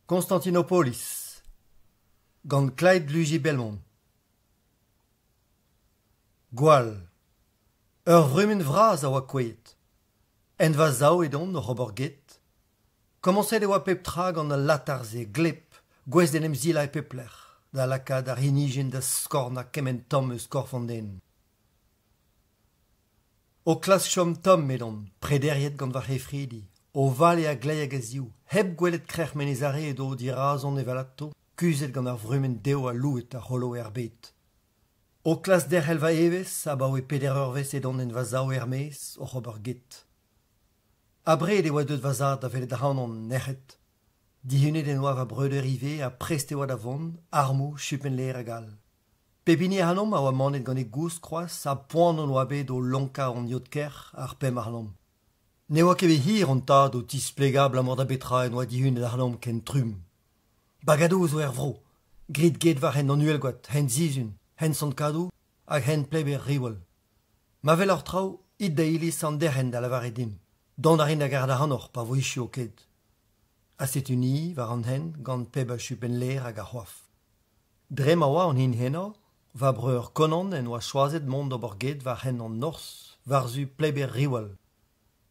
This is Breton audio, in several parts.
Konstantinopolis gant Klyde Dlugy-Belmont. Gwall. Ur vrumenn vras a oa kouezhet. En va sav edon oc'h ober get. Komañset e oa pep tra gant al latar-se gleb, gouest d'en em silañ e pep lec'h, da lakaat ar yenijenn da skornañ kement tamm eus korf an den. O klask chom tomm edon, prederiet gant va c'hefridi, o vale a-gleiz hag a-ziv, hep gwelet krec'h Menez Are edo dirazon evelato, kuzhet gant ar vrumenn dev ha louet a c'holoe ar bed. O klask derc'hel va evezh, abaoe peder eurvezh edon en va sav er-maez, oc'h ober get. Abred e oa deuet va zad da welet ac'hanon, nec'het. Dihunet en doa va breudeur ivez ha prest e oa da vont, armoù, chupenn-lêr hag all. Pep hini ac'hanomp a oa manet gant e gousk c'hoazh ha poan hon oa bet o lonkañ hon yod-kerc'h, ar pemp ac'hanomp. Ne oa ket bet hir hon tad o tisplegañ abalamour da betra en doa dihunet ac'hanomp ken trumm. Bagadoù zo er vro. Grit get war hent an Uhelgoad, hent Sizun, hent Sant-Kadou hag hent Pleber-Riwal. Ma weloc'h traoù, it da iliz Sant Derc'hen da lavaret din. Dont a rin da garet ac'hanoc'h pa vo echu ho ket. Ha setu-ni war an hent gant pep a chupenn-lêr hag a c'hoaf. Dre ma oa an hini henañ, va breur Konan en doa choazet mont d'ober get war hent an norzh, war-zu Pleber-Riwal.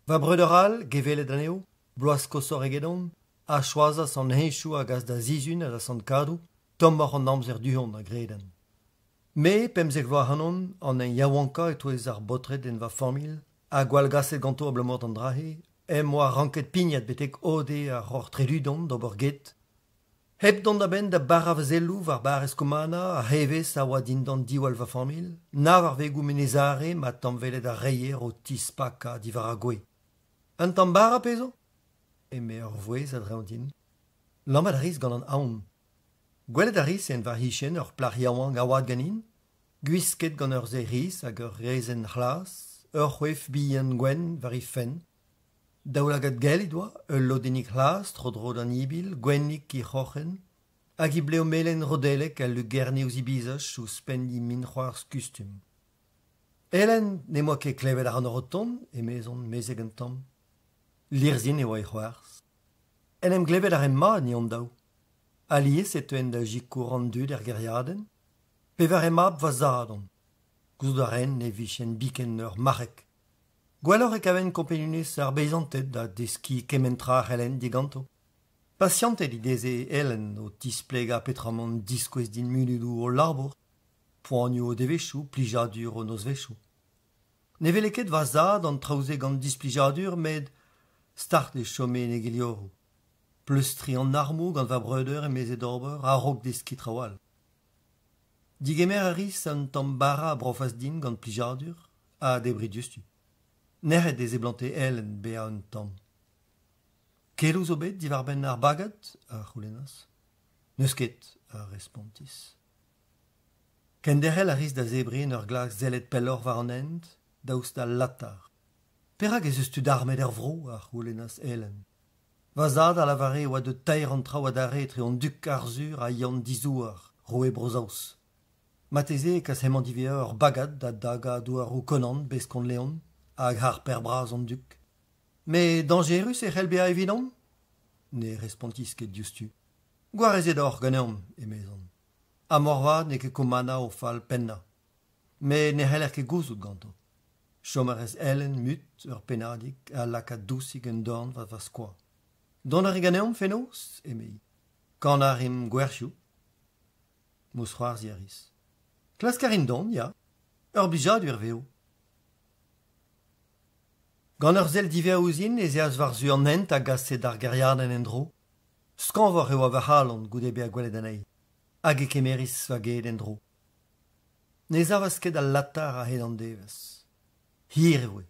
Va breudeur all, gevellet anezho, bloaz koshoc'h egedon, a choazas an heñchoù a gas da Sizun ha da Sant-Kadou, tommoc'h an amzer du-hont, a greden. Me, 15 vloaz ac'hanon, an hini yaouankañ e-touez ar baotred en va familh, ha gwallgaset ganto abalamour d'an dra-se, em boa ranket pignat betek ode ar Roc'h Tredudon d'ober get. Hep dont a-benn da barañ va selloù war barrez Kommanna ar c'hevez a oa dindan diwall va familh, na war vegoù Menez-Are ma tañvelled ar reier o tispakañ diwar ar gwez. Un tamm bara 'pezo ? eme ur vouezh a-dreñv din. Lammat a ris gant an aon. Gwelet a ris en va c'hichen ur plac'h yaouank a oad ganin, gwisket gant ur sae riz hag ur rezenn c'hlas, ur c'hoef bihan gwenn war he fenn. Daoulagad gell he doa, ul lodennig c'hlas tro-dro d'an ibil, gwennik he c'hroc'hen, hag he blev melen rodellek a lugerne ouzh he bizaj ouzhpenn he minc'hoarzh kustum. Elen, n'em boa ket klevet ac'hanoc'h o tont, emezon mezeg un tamm. Lirzhin e oa he c'hoarzh. En em glevet a raemp mat ni hon-daou. Alies e teuen da sikour an dud er gêriadenn. Pevare mab va zad on. Gouzout a raen ne vijen biken ur marc'heg. Gwelloc'h e kaven kompagnunezh ar beizanted da deskiñ kement tra a c'hellen diganto. Pasianted he deze Elen o tisplegañ petra emañ diskouez din munudoù o labour, poanioù o devezhioù, plijadur o nozvezhioù. Ne wele ket va zad an traoù-se gant displijadur met start e chome en e gelioroù. Pleustriñ an armoù gant va breudeur emeze d'ober a-raok deskiñ traoù all. Digemer a ris un tamm bara a brofas din gant plijadur ha debriñ diouzhtu. Nec'het e seblante Elen bezañ un tamm. Keloù zo bet diwar-benn ar bagad ? a c'houlennas. N'eus ket, a respontis. Kenderc'hel a ris da zebriñ en ur glask sellet pelloc'h war an hent, daoust d'al latar. Perak ez eus tud armet er vro ? a c'houlennas Elen. Va zad a lavare e oa deut taer an traoù adarre etre an dug Arzhur ha Yann Dizouar, roue Bro-Saoz. Marteze e kas hemañ diwezhañ ur bagad da dagañ douaroù Konan, beskont Leon, hag harper bras an dug. Met dañjerus e c'hell bezañ evidomp ? Ne respontis ket diouzhtu. Gwarezet oc'h ganeomp, emezon. Ha moarvat n'eo ket Kommanna o fal pennañ. Met ne c'heller ket gouzout ganto. Chom a rez Ellen mut ur pennadig ha lakaat dousik un dorn war va skoaz. Dont a ri ganeomp fenoz ? emezi. Kanañ a rimp gwerchoù. Mousc'hoarzhiñ a ris. Klask a rin dont, ya. Ur blijadur e vezo. Gant ur sell diwezhañ ouzhin ez eas war-zu an hent a gase d'ar gêriadenn en-dro. Skañvoc'h e oa va c'halon goude bezañ gwelet anezhi. Hag e kemeris va ged en-dro. Ne savas ket al latar a-hed an devezh. Hir e voe.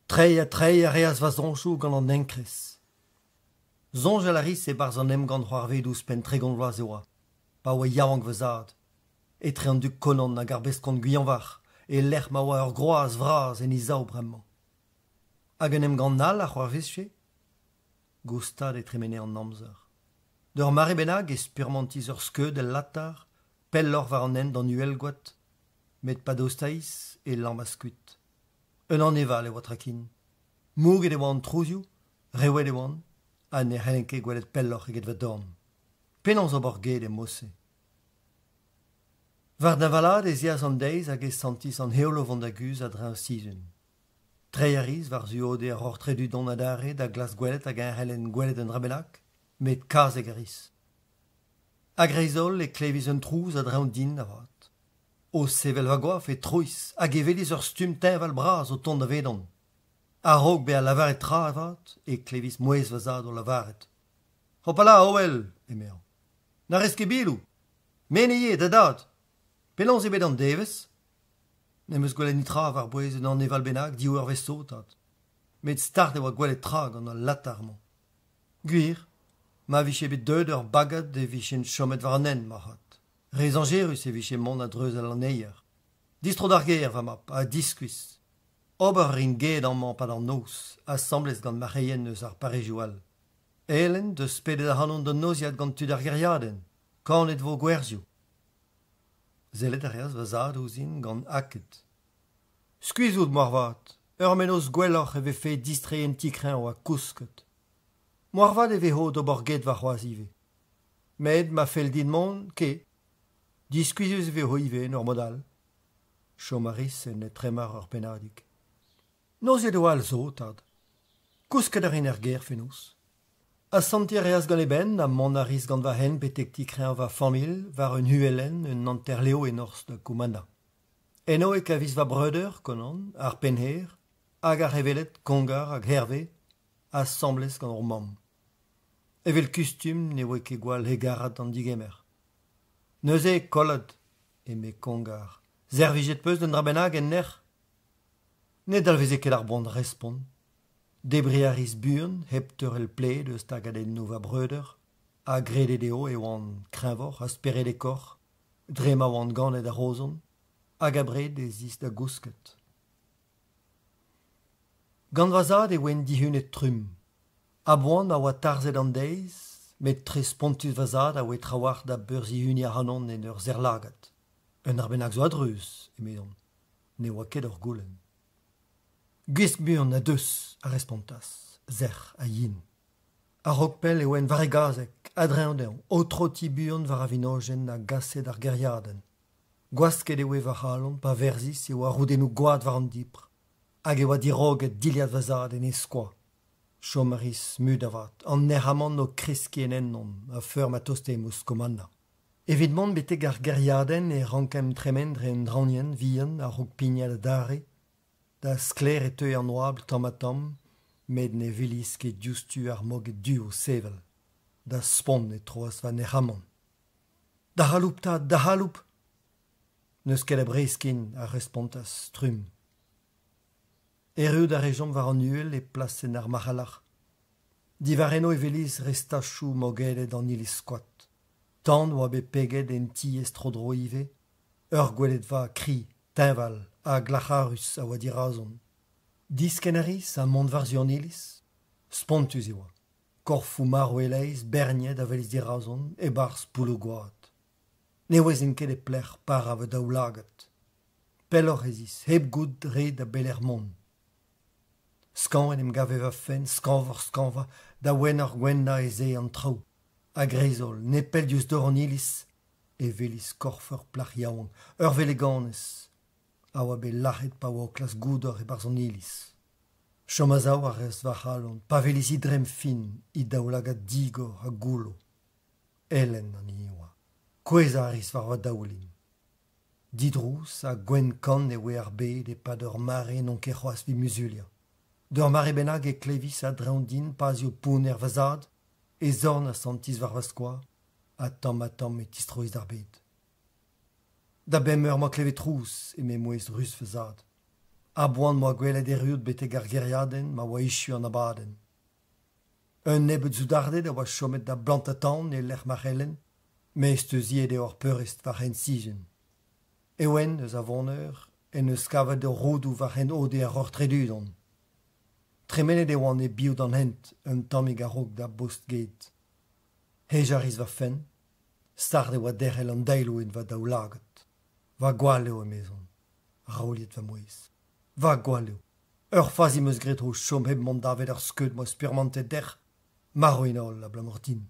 Treiñ ha treiñ a reas va soñjoù gant an enkrez. Soñjal a ris e-barzh an emgann c'hoarvezout ouzhpenn 30 vloaz e oa, pa oa yaouank va zad, etre an dug Konan hag ar beskont Gwianvarc'h e-lec'h ma oa ur groaz vras en he sav bremañ. Hag un emgann all a c'hoarvezfe ? Goustad e tremene an amzer. D'ur mare bennak e spurmantis ur skeud el latar, pelloc'h war an hent d'an Uhelgoad, met pa dostais e lammas kuit. Un aneval e oa tra ken. Mouget e oa an trouzioù, rewet e oan, ha ne c'hellen ket gwelet pelloc'h eget va dorn. Penaos ober ged e mod-se? War deñvalaat ez eas an deiz hag e santis an heol o vont da guzh a-dreñv Sizun. Treiñ a ris war-zu ode ar Roc'h-Tredudon adarre da glask gwelet hag-eñ c'hellen gwelet un dra bennak, met kazeg a ris. A-greiz-holl e klevis un trouz a-dreñv din avat. O sevel va goaf e trois hag e welis ur stumm teñval-bras o tont davedon. A-raok bezañ lavaret tra avat e klevis mouezh va zad o lavaret Hopala, Hoel, emezañ, na rez ket biloù. Me ne eo, da dad. Penaos eo bet an devezh ? N'em eus gwelet netra war-bouez un aneval bennak div eurvezh zo, tad. Met start e oa gwelet tra gant al latar-mañ. Gwir, ma vije bet deuet ur bagad e vijen chomet war an hent, marc'had. Re zañjerus e vije mont a-dreuz al lanneier. Distro d'ar gêr, va mab, ha diskuizh. Ober a rin ged amañ 'pad an noz, asambles gant marc'heien eus ar parrezioù all. Elen 'deus pedet ac'hanon d'un noziad gant tud ar gêriadenn. Kanet 'vo gwerzioù. Sellet a reas va zad ouzhin gant aked. Skuizh out moarvat. Ur mennozh gwelloc'h e vefe distreiñ en ti-kreñv ha kousket. Moarvat e vezo d'ober get warc'hoazh ivez. Met ma fell din mont, ke. Diskuizhus e vezo ivez en ur mod all. Chom a ris en etremar ur pennadig. Noziet all zo, tad. Kousket a rin er gêr fenoz. Asantiñ a reas gant e benn ha mont a ris gant va hent betek ti-kreñv va familh war un uhelenn un hanter-lev e norzh da Gommanna. Eno e kavis va breudeur, Konan, ar pennhêr, hag ar c'heveled Kongar hag Herve, asambles gant hor mamm. Evel kustum ne voe ket gwall hegarat an degemer. Neuze, kollet, eme Kongar, servijet 'peus d'un dra bennak en nec'h ? Ne dalveze ket ar boan respont. Debriñ a ris buan hep teurel pled eus tagadennoù va breudeur ha grede dezho e oan kreñvoc'h ha speredekoc'h dre ma oan ganet a-raozon hag abred ez is da gousket. Gant va zad e oan dihunet trumm. A-boan ma oa tarzhet an deiz, met tre spontus va zad a oa trawalc'h da beurzihuniñ ac'hanon en ur serr-lagad. Un dra bennak zo a-dreuz, emezon. Ne oa ket ur goulenn. Gwisk buan ha deus, a respontas, sec'h ha yen. A-raok pell e oan war e gazeg, a-dreñv dezhañ, o trotiñ buan war ar vinojenn a gase d'ar gêriadenn. Gwasket e oa va c'halon pa verzis e oa roudennoù gwad war an dibr, hag e oa diroget dilhad va zad en e skoaz. Chom a ris mut avat, an nec'hamant o kreskiñ en ennon a-feur ma tostaemp ouzh Kommanna. Evit mont betek ar gêriadenn e rankemp tremen dre un draoñienn vihan a-raok pignat adarre. Da sklaer e teue an oabl tamm-ha-tamm, met ne welis ket diouzhtu ar moged du o sevel. Da spont e troas va nec'hamant. Da c'haloup 'ta, da c'haloup ! N'eus ket a brez ken, a respontas trumm. Erruout a rejomp war an uhel e plasenn ar marc'hallac'h. Diwar eno e welis restachoù mogedet an iliz-koad. Tan oa bet peget en tiez tro-dro ivez. Ur gweledva kri, teñval ha glac'harus a oa dirazon. Diskenn a ris ha mont war-zu an iliz. Spontus e oa. Korfoù marv e-leizh berniet a welis dirazon e-barzh poulloù gwad. Ne ouezen ket e pelec'h parañ va daoulagad. Pelloc'h ez is, hep goût re da belec'h mont. Skañv en em gave va fenn, skañvoc'h-skañvañ, da wennoc'h-gwennañ ez ae an traoù. A-greiz-holl, nepell diouzh dor an iliz, e welis korf ur plac'h yaouank, ur veleganez, a oa bet lazhet pa oa o klask goudor e-barzh an iliz. Chom a-sav a reas va c'halon pa welis he dremm fin, he daoulagad digor ha goullo. Elen an hini oa. Kouezhañ a ris war va daoulin. Didrouz ha gwenn-kann e oa ar bed e-pad ur mare n'on ket c'hoazh evit muzuliañ. D'ur mare bennak e klevis a-dreñv din pazioù pounner va zad, e zorn a santis war va skoaz, ha tamm-ha-tamm e tistrois d'ar bed. Da bemp eur 'moa klevet trouz, eme mouezh ruz va zad. A-boan 'moa gwelet erruout betek ar gêriadenn ma oa echu an abadenn. Un nebeud soudarded a oa chomet da blantañ tan e-lec'h ma c'hellen, met steuziet eo ar peurrest war hent Sizun. Ewen, eus a Voneur, en deus kavet ur roudoù war hent ode ar Roc'h-Tredudon. Tremenet e oan e-biou d'an hent un tammig a-raok da bost-ged. Hejañ a ris va fenn. Start e oa derc'hel an daeloù en va daoulagad. Va gwall eo, emezon, raouliet va mouezh. Va gwall eo. Ur fazi 'm eus graet o chom hep mont davet ar skeud 'moa spurmantet dec'h. Marv int holl abalamour din.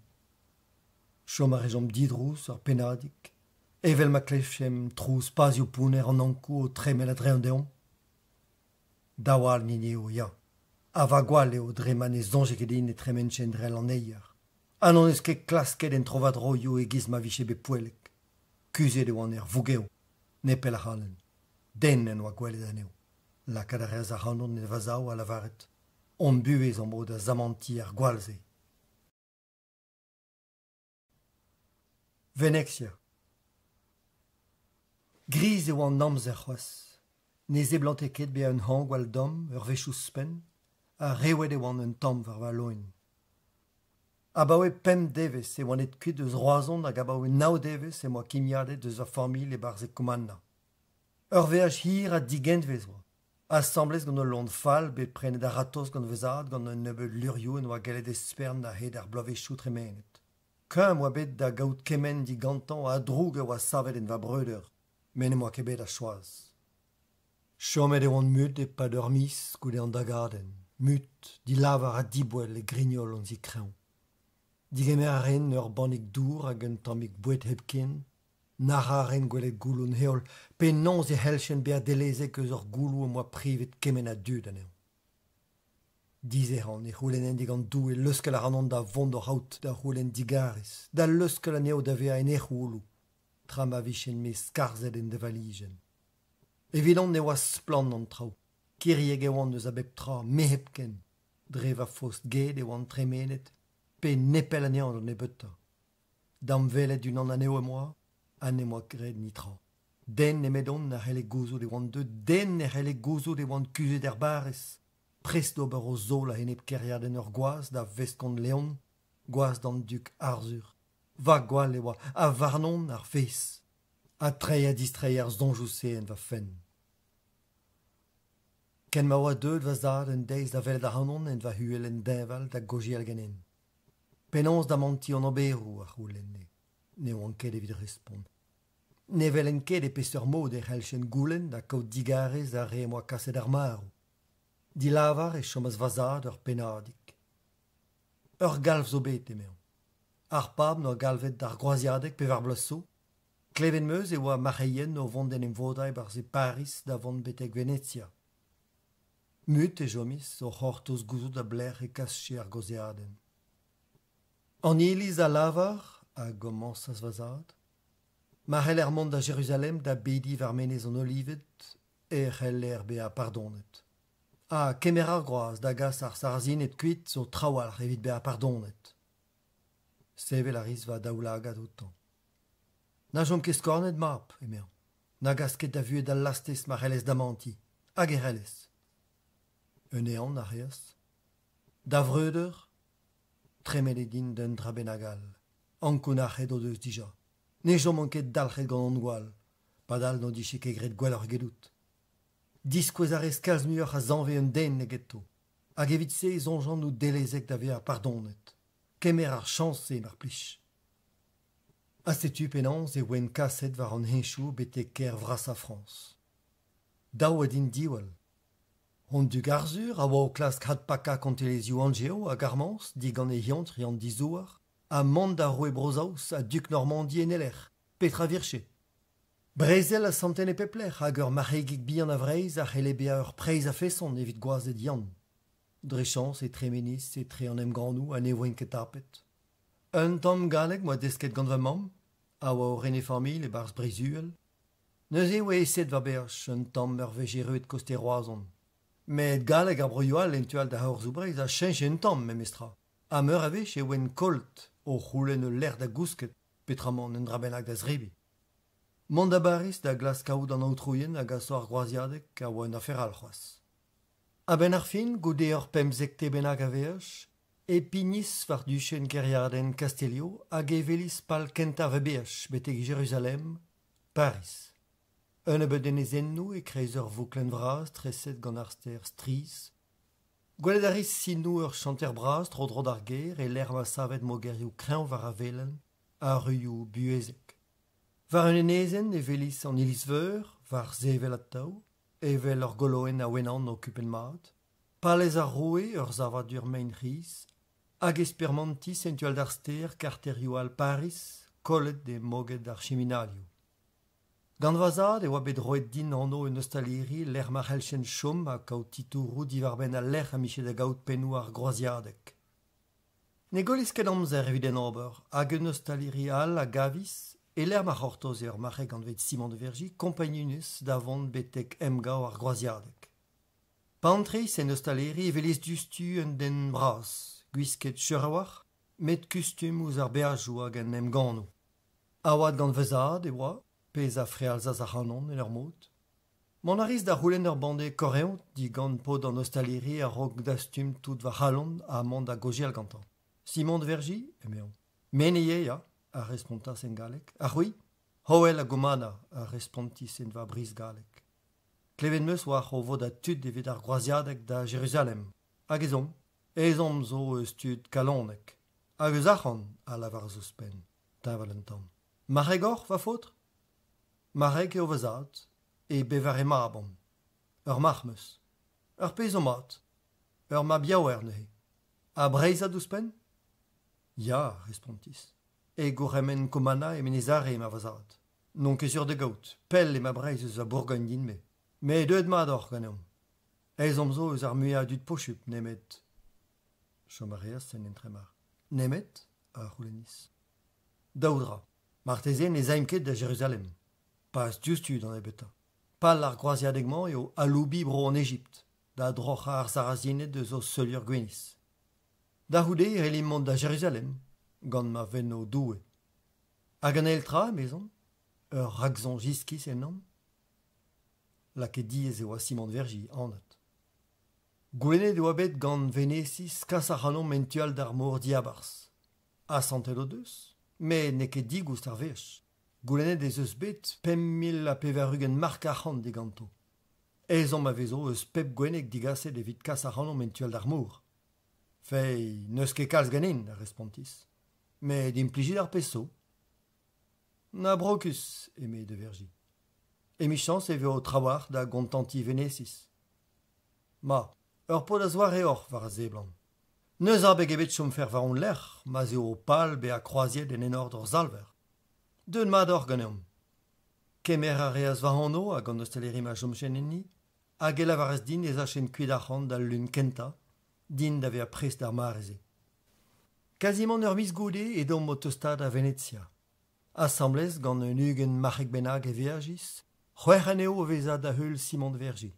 Chom a rejomp didrouz ur pennadig, evel ma klevjemp trouz pazioù pounner an Ankou o tremen a-dreñv deomp. Daou all 'n hini eo, ya. Ha va gwall eo dre ma ne soñje ket din e tremenjen dre al lanneier. Ha n'hon eus ket klasket en tro-war-droioù e-giz ma vije bet poellek. Kuzhet e oan er vougev, nepell ac'hanen. Den en doa gwelet anezho. Lakaat a reas ac'hanon en va sav ha lavaret Hon buhez am bo da zamantiñ ar gwall-se. Venezia. Griz e oa an amzer c'hoazh. Ne seblante ket bezañ un hañv gwall domm ur wech ouzhpenn ha rewet e oan un tamm war va loen. Abaoe pemp devezh e oan aet kuit eus Roazhon hag abaoe nav devezh em boa kimiadet eus va familh e-barzh e Komanna. Ur veaj hir ha digenvez oa, asambles gant ul loen fall bet prenet a-ratozh gant va zad gant un nebeud leurioù en doa gallet espern a-hed ar bloavezhioù tremenet. Kuñv oa bet da gaout kement digantañ ha droug a oa savet en va breudeur, met n'em boa ket bet a choaz. Chomet e oan mut e-pad ur miz goude an dagadenn, mut, dilavar ha diboell e grignol hon zi-kreñv. Digemer a raen ur bannig dour hag un tammig boued hepken, Nac'hañ a raen gwelet gouloù an heol, penaos e c'helljen bezañ dellezek eus ur gouloù am boa privet kement a dud anezhañ. Dizehan e c'houlennen digant Doue leuskel ac'hanon da vont d'o c'haout da c'houlenn digarez, da leuskel anezho da vezañ en e c'houloù, tra ma vijen-me skarzhet en deñvalijenn. Evidon e oa splann an traoù. Kiriek e oan eus a bep tra, me hepken. Dre va fost-ged e oan tremenet, pe nepell anezhañ da nebeutañ. Damwelet unan anezho em boa ha n'em boa graet netra. Den nemedon a c'helle gouzout e oan deuet, den ne c'helle gouzout e oan kuzhet er barrez, prest d'ober o zaol a-enep kêriadenn ur gwaz da veskont Leon, gwaz d'an dug Arzhur. Va gwall e oa, ha warnon ar vezh. Ha treiñ ha distreiñ ar soñjoù-se en va fenn. Ken ma oa deuet va zad un deiz da welet ac'hanon en va huelenn deñval da gaozeal ganin. Penaos damantiñ an oberoù a c'houlenne. Ne oan ket evit respont. Ne welen ket e peseurt mod e c'helljen goulenn ha kaout digarez d'ar re am boa kaset d'ar marv. Dilavar e chomas va zad ur pennadig. Ur galv zo bet, emezañ. Ar pab 'noa galvet d'ar groaziadeg pevar bloaz zo. Klevet 'm eus e oa marc'heien o vont d'en em vodañ e-barzh e Pariz da vont betek Venezia. Mut e chomis o c'hortoz gouzout da belec'h e kasje ar gaozeadenn. An iliz a lavar, a gomañsas va zad, ma c'heller mont da Jeruzalem da bediñ war menez an Olived e c'heller bezañ pardonet. Ha kemer ar groaz da gas ar Sarrazined kuit zo trawalc'h evit bezañ pardonet. Sevel a ris va daoulagad outañ. Na chom ket skornet, mab, emezañ. Na gas ket da vuhez d'al lastez ma c'hellez damantiñ. Hag e c'hellez. Un ehan a reas. Da vreudeur, tremenet int d'un dra bennak all. Ankounac'het o deus dija. Ne chomont ket dalc'het gant hon gwall, padal n'o dije ket graet gwelloc'h egedout. Diskouez a rez kalz muioc'h a zanvez un den egeto. Hag evit se e soñjan out dellezek da vezañ pardonet. Kemer ar chañs-se mar plij. Ha setu penaos e voen kaset war an heñchoù betek kêr vrasañ Frañs. Dav eo din diwall. Hon dug Arzhur a oa o klask adpakañ kontelezhioù Anjev hag Armañs digant e eontr Yann Dizouar ha mont da roue Bro-Saoz ha dug Normandi en e lec'h. Petra 'virje? Brezel a santen e pep lec'h hag ur marc'hegig bihan a Vreizh a c'helle bezañ ur preizh a-feson evit gwazed Yann. Dre chañs e tremenis etre an emgannoù ha ne voen ket tapet. Un tamm galleg 'm boa desket gant va mamm, a oa o ren e familh e-barzh Breizh-Uhel. Neuze e oa aeset va beaj un tamm ur wech erruet koste Roazhon. Met galleg ar broioù all en tu all da harzoù Breizh a cheñche un tamm memestra. Ha meur a wech e oan kollet o c'houlenn ul lec'h da gousket peotramant un dra bennak da zebriñ. Mont da Bariz da glask kaout an aotrouien a gaso ar groaziadeg a oa un afer all c'hoazh. A-benn ar fin, goude ur pemzekte bennak a veaj, e pignis war duchenn kêriadenn Kastellio hag e welis pal kentañ va beaj betek Jeruzalem, Pariz. Un nebeud enezennoù e-kreiz ur vouklenn vras treset gant ar stêr strizh. Gwelet a ris sinoù ur chanter bras tro-dro d'ar gêr e-lec'h ma savet mogerioù kreñv war ar velen ha ruioù buhezek. War un enezenn e welis an iliz-veur, war sevel atav, evel ur goloenn a wenan okupen mat, palez ar roue, ur savadur mein-c'hiz, Hag e spurmantis en tu all d'ar stêr karterioù all Pariz, kollet e moged ar chiminalioù. Gant va zad e oa bet roet din anv un ostaliri lec'h ma c'helljen chom ha kaout titouroù diwar-benn al lec'h am bije da gaout pennoù ar groaziadeg. Ne gollis ket amzer evit en ober hag un ostaliri all a gavis e-lec'h ma c'hortoze ur marc'heg anvet Simon de Vergy kompagnunezh da vont betek emgav ar groaziadeg. Pa antreis en ostaleri e welis diouzhtu un den bras, gwisket sur a-walc'h, met kustum ouzh ar beajoù hag an emgannoù. A-oad gant va zad e oa, pezh a frealzas ac'hanon en ur mod. Mont a ris da c'houlenn ur banne koreoù digant paotr an ostaleri a-raok dastum tout va c'halon ha mont da gaozeal gantañ. Simon de Vergy, emezañ. Me ne eo, ya, a respontas en galleg. Ha c'hwi? Hoel a Gomana, a respontis en va brizh-galleg. Klevet 'm eus oac'h o vodañ tud evit ar groaziadeg da Jeruzalem. Hag ez omp. Ezhomm zo eus tud kalonek. Hag eus arc'hant, a lavaras ouzhpenn, teñval un tamm. Marc'heg oc'h, va faotr ? Marc'heg eo va zad, e bevare mab on. Ur marc'h 'm eus. Ur pezh zo mat. Ur mab yaouer neuze. Ha Breizhad ouzhpenn ? Ya, a respontis. E gourc'hemenn Komana e Menez-Are emañ va zad. N'on ket sur da gaout. Pell emañ Breizh eus va Bourgogn din-me. Met deuet mat oc'h ganeomp. Ezhomm zo eus ar muiañ a dud posupl nemet. Chom a reas en entremar. Nemet ? a c'houlennis. Daou dra. Marteze ne 'z aimp ket da Jeruzalem. Pas diouzhtu d'an nebeutañ. Pal ar groaziadeg-mañ eo aloubiñ bro an Ejipt, da droc'hañ ar Sarazined eus o seulier gwinizh. Da c'houde e c'hellimp mont da Jeruzalem, gant ma venno Doue. Hag an eil tra, emezon, ur raksoñj iskis ennon. Lakaet diaes e oa Simon Vergy, anat. Goulennet e oa bet gant Venesiz kas ac'hanomp en tu all d'ar mor diabarzh. Asantet o deus, met n'eo ket digoust ar wech. Goulennet ez eus bet 5080 mark arc'hant diganto. Ezhomm a vezo eus pep gwenneg digaset evit kas ac'hanomp en tu all d'ar mor. Feiz, n'eus ket kalz ganin, a respontis. Met implijit ar pezh zo. Na brokus, eme De Vergy. Emichañs e vo trawalc'h da gontantiñ Venesiz. Ma, ur paotr a-zoare oc'h war a seblant. N'eus abeg ebet chomfer war hon lerc'h ma'z eo ho pal bezañ kroaziet en enor d'hor Salver. Deuet mat oc'h ganeomp. Kemer a reas va anv hag an ostaleri ma chomjen enni, hag e lavaras din ez achen kuit ac'hann d'al lun kentañ, din da vezañ prest d'ar mare-se. Kazimant ur miz goude edomp o tostaat da Venezia. Asambles gant un ugent marc'heg bennak e veajis, c'hwec'h anezho o vezañ da heul Simon Vergy.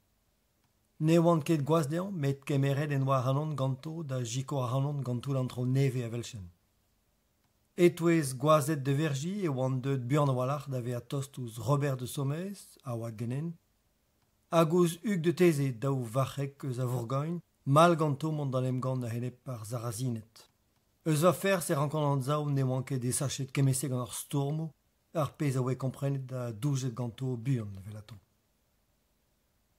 Ne oan ket gwaz dezhañ met kemeret en doa ac'hanon ganto da sikour ac'hanon gant tout an traoù nevez evel-sen. E-touez gwazed de Vergy e oan deuet buan a-walc'h da vezañ tost ouzh Robert de Saumaise, a oa ganen, hag ouzh Hugues de Thésée, daou varc'heg eus a Vourgogn, mall ganto mont d'an emgann a-enep ar Sarazined. Eus va ferzh e rankan anzav ne oan ket desachet kement-se gant ar stourmoù, ar pezh a voe komprenet ha doujet ganto buan evelato.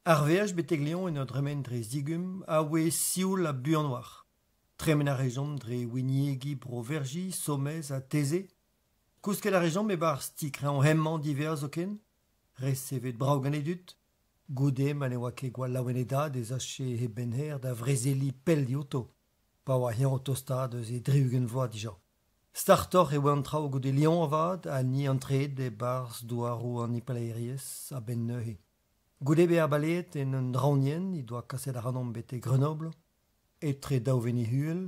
Ar veaj betek Lyon en ur dremen dre zigum a voe sioul ha buan war. Tremen a rejomp dre winiegi Bro-Vergy, Saumez ha Thésée. Kousket a rejomp e-barzh ti-kreñv hemañ diwezhañ zoken, resevet brav gant e dud. Goude ma ne oa ket gwall laouen e dad ez ache e bennhêr da vrezeliñ pell diouto. Pa oa eñ o tostaat eus e dri-ugent vloaz dija. Startoc'h e oa an traoù goude Lyon avat ha ni antreet e-barzh douaroù an impalaeriezh a-benn neuze. Goude bezañ baleet en un draoñienn he doa kaset ac'hanomp betek Grenoble, etre daou venez uhel,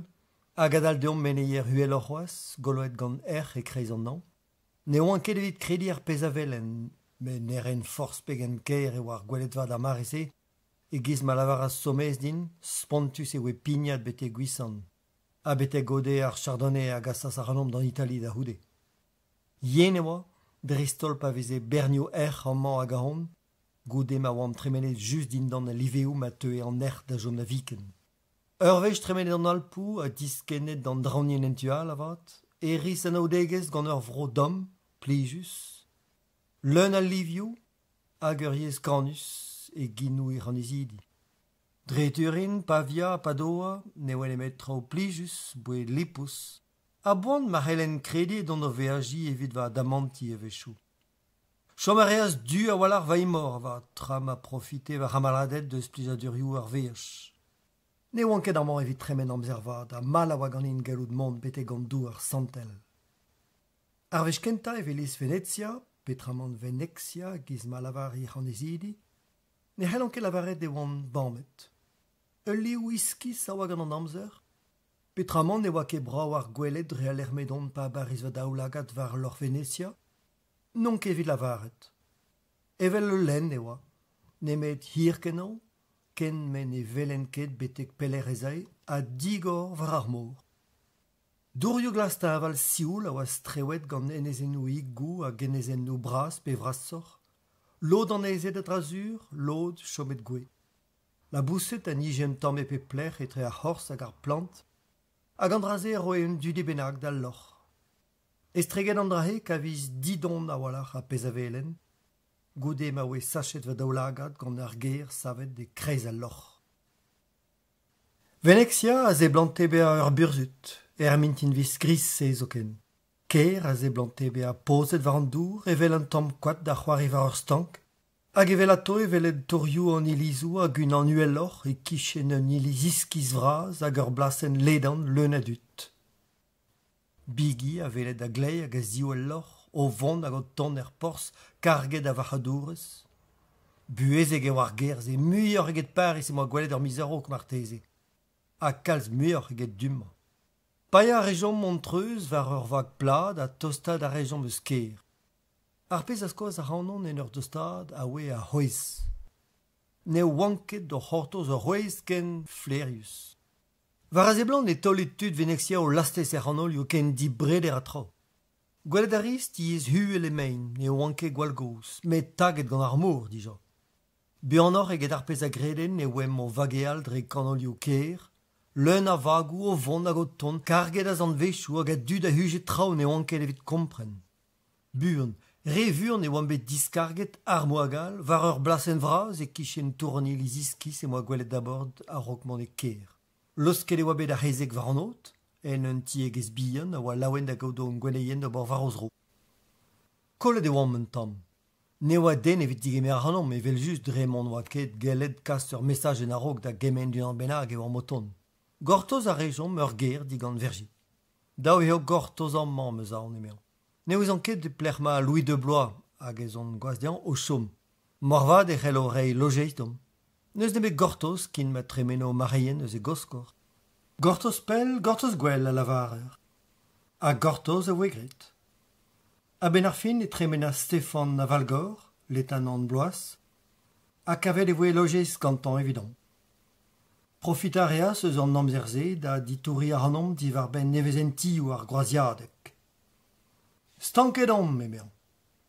hag adal deomp meneier uheloc'h c'hoazh, goloet gant erc'h e-kreiz an hañv. Ne oan ket evit krediñ ar pezh a welen, met ne raen forzh pegen kaer e oa ar gweledva d'ar mare-se E-giz ma lavaras Somez din, spontus e voe pignat betek Gwisan, ha betek gode ar Chardonnay a gasas ac'hanomp d'an Itali da c'houde. Yen e oa, dreist-holl pa veze bernioù erc'h amañ hag ahont, goude ma oamp tremenet just dindan al liveoù ma teue an erc'h da chom da viken. Ur wech tremenet an Alpoù ha diskennet d'an draoñienn en tu all avat, e ris anaoudegezh gant ur vro domm, plijus, leun a livioù hag ur yezh kanus e genoù hec'h annezidi. Dre Turin, Pavia ha Padoa ne oa nemet traoù plijus, boued lipous. A-boan ma c'hellen krediñ edon o veajiñ evit va damantiñ a-wechoù. Chom a reas du a-walc'h va imor avat tra ma profite va c'hamaladed eus plijadurioù ar veaj. Ne oan ket amañ evit tremen amzer vat ha mall a oa ganin gallout mont betek an Douar Santel. Ar wech kentañ e welis Venezia, petramant Venexia giz ma lavar hec'h annezidi, ne c'hellan ket lavaret e oan bamet. Ul liv iskis a oa gant an amzer, petramant ne oa ket brav ar gweled dre al lec'h m'edon pa baris va daoulagad war loc'h Venezia, n'on ket evit lavaret. Evel ul lenn e oa, nemet hir-kenañ, ken me ne welen ket betek pelec'h ez ae, ha digor war ar mor. Dourioù glas-teñval sioul a oa strewet gant enezennoùigoù hag enezennoù bras pe vrasoc'h, lod anezhe a dra sur, lod chomet gouez. Laboused a nije un tamm e pep lec'h etre ar c'horz hag ar plant, hag an dra-se a roe un dudi bennak d'al lorc'h. Estreget an dra-se kavis didon a-walc'h ar pezh a welen, goude ma oe sachet va daoulagad gant ar ger savet e-kreiz al lorc'h. Venezia a seblante bezañ ur burzhud, er mintinvezh griz-se zoken. Kêr a seblante bezañ pozet war an dour evel un tamm koad da c'hoari war ur stank, hag evelato e weled torioù an ilizoù hag unan uheloc'h e-kichen un iliz iskis vras hag ur blasenn ledan leun a dud. Bigi a weled a-gleiz hag a-ziv el loc'h o vont hag o tont er porzh karget a varc'hadourezh. Buhezek eo ar gêr-se, muioc'h eget Pariz em boa gwelet ur miz a-raok marteze, ha kalz muioc'h eget du-mañ. Paeañ a rejomp hon treuz war ur vag plat ha tostaat a rejomp eus kêr. Ar pezh a skoas ac'hanon en ur dostaat a oa ar c'hwezh. Ne oan ket o c'hortoz ur c'hwezh ken flaerius. War a seblant e taole tud Venezia o lastez er c'hanolioù ken dibreder ha tra. Gwelet a ris tiez uhel e mein, ne oant ket gwall gozh, met taget gant ar mor dija. Buanoc'h eget ar pezh a greden e oamp o vageal dre kanolioù kêr, leun a vagoù o vont hag o tont, karget a zanvezioù hag a dud a huje traoù ne oant ket evit kompren. Buan, re vuan e oamp bet diskarget, armoù hag all, war ur blasenn vras e-kichen tour an iliz iskis em boa gwelet da-bord a-raok mont e kêr. Laosket e oa bet ar c'hezeg war an aod, en un tiegezh bihan a oa laouen da gaout hon gwenneien d'ober war o zro. Kollet e oamp un tamm. Ne oa den evit degemer ac'hanomp evel-just dre m'hon oa ket gellet kas ur mesaj en a-raok da gemenn d'unan bennak e oamp o tont. Gortoz a rejomp ur ger digant Vergy. Dav eo gortoz amañ 'm eus aon emezañ. Ne ouzon ket e pelec'h emañ Louis de Blois hag ez on gwaz dezhañ o chom. Moarvat e c'hello reiñ lojeiz deomp. N'eus nemet gortoz ken ma tremeno marc'heien eus e goskor. Gortoz pell, gortoz gwell, a lavarer. Ha gortoz a voe graet. A-benn ar fin e tremenas Stefan Avalgor, letanant Bloaz, ha kavet e voe lojeiz gantañ evidomp. Profitañ a reas eus an amzer-se da ditouriñ ac'hanomp diwar-benn nevezentioù ar groaziadeg. Stanket omp, emezañ.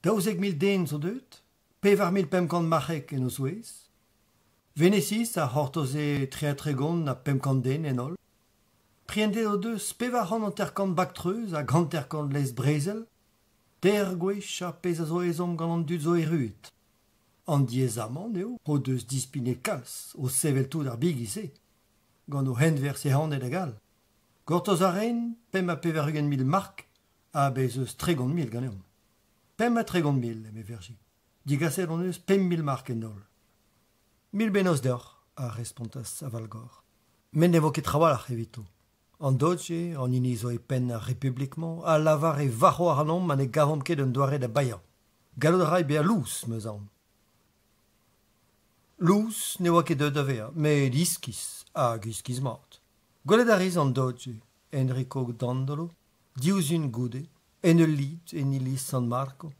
12 000 den zo deuet, 4500 marc'heg en o zouez. Veneziz a c'hortoze 33 ha 500 den en holl. Prientet o deus 450 bag-treuz hag 50 lestr-brezel, teir gwech ar pezh a zo ezhomm gant an dud zo erruet. An diaezamant eo o deus dispignet kalz o sevel tout ar bigi-se, gant o c'henwerzh ehanet hag all. Gortoz a raent 85 000 mark ha bez' eus 30 000 ganeomp. 35 000, eme Vergy. Digaset hon eus 5000 mark en holl. Mil bennozh deoc'h, a respontas Avalgor. Met ne vo ket trawalc'h evito. An Doge, an hini zo e penn ar Republik-mañ, a lavar e varc'ho ac'hanomp ma ne gavomp ket un doare da baeañ. Gallout a ray bezañ lous, 'm eus aon. Lous ne oa ket deuet da vezañ, met iskis, hag iskis-mat. Gwelet a ris an Doge, Enrico Dandolo, div sizhun goude, en ul lid en iliz San Marco,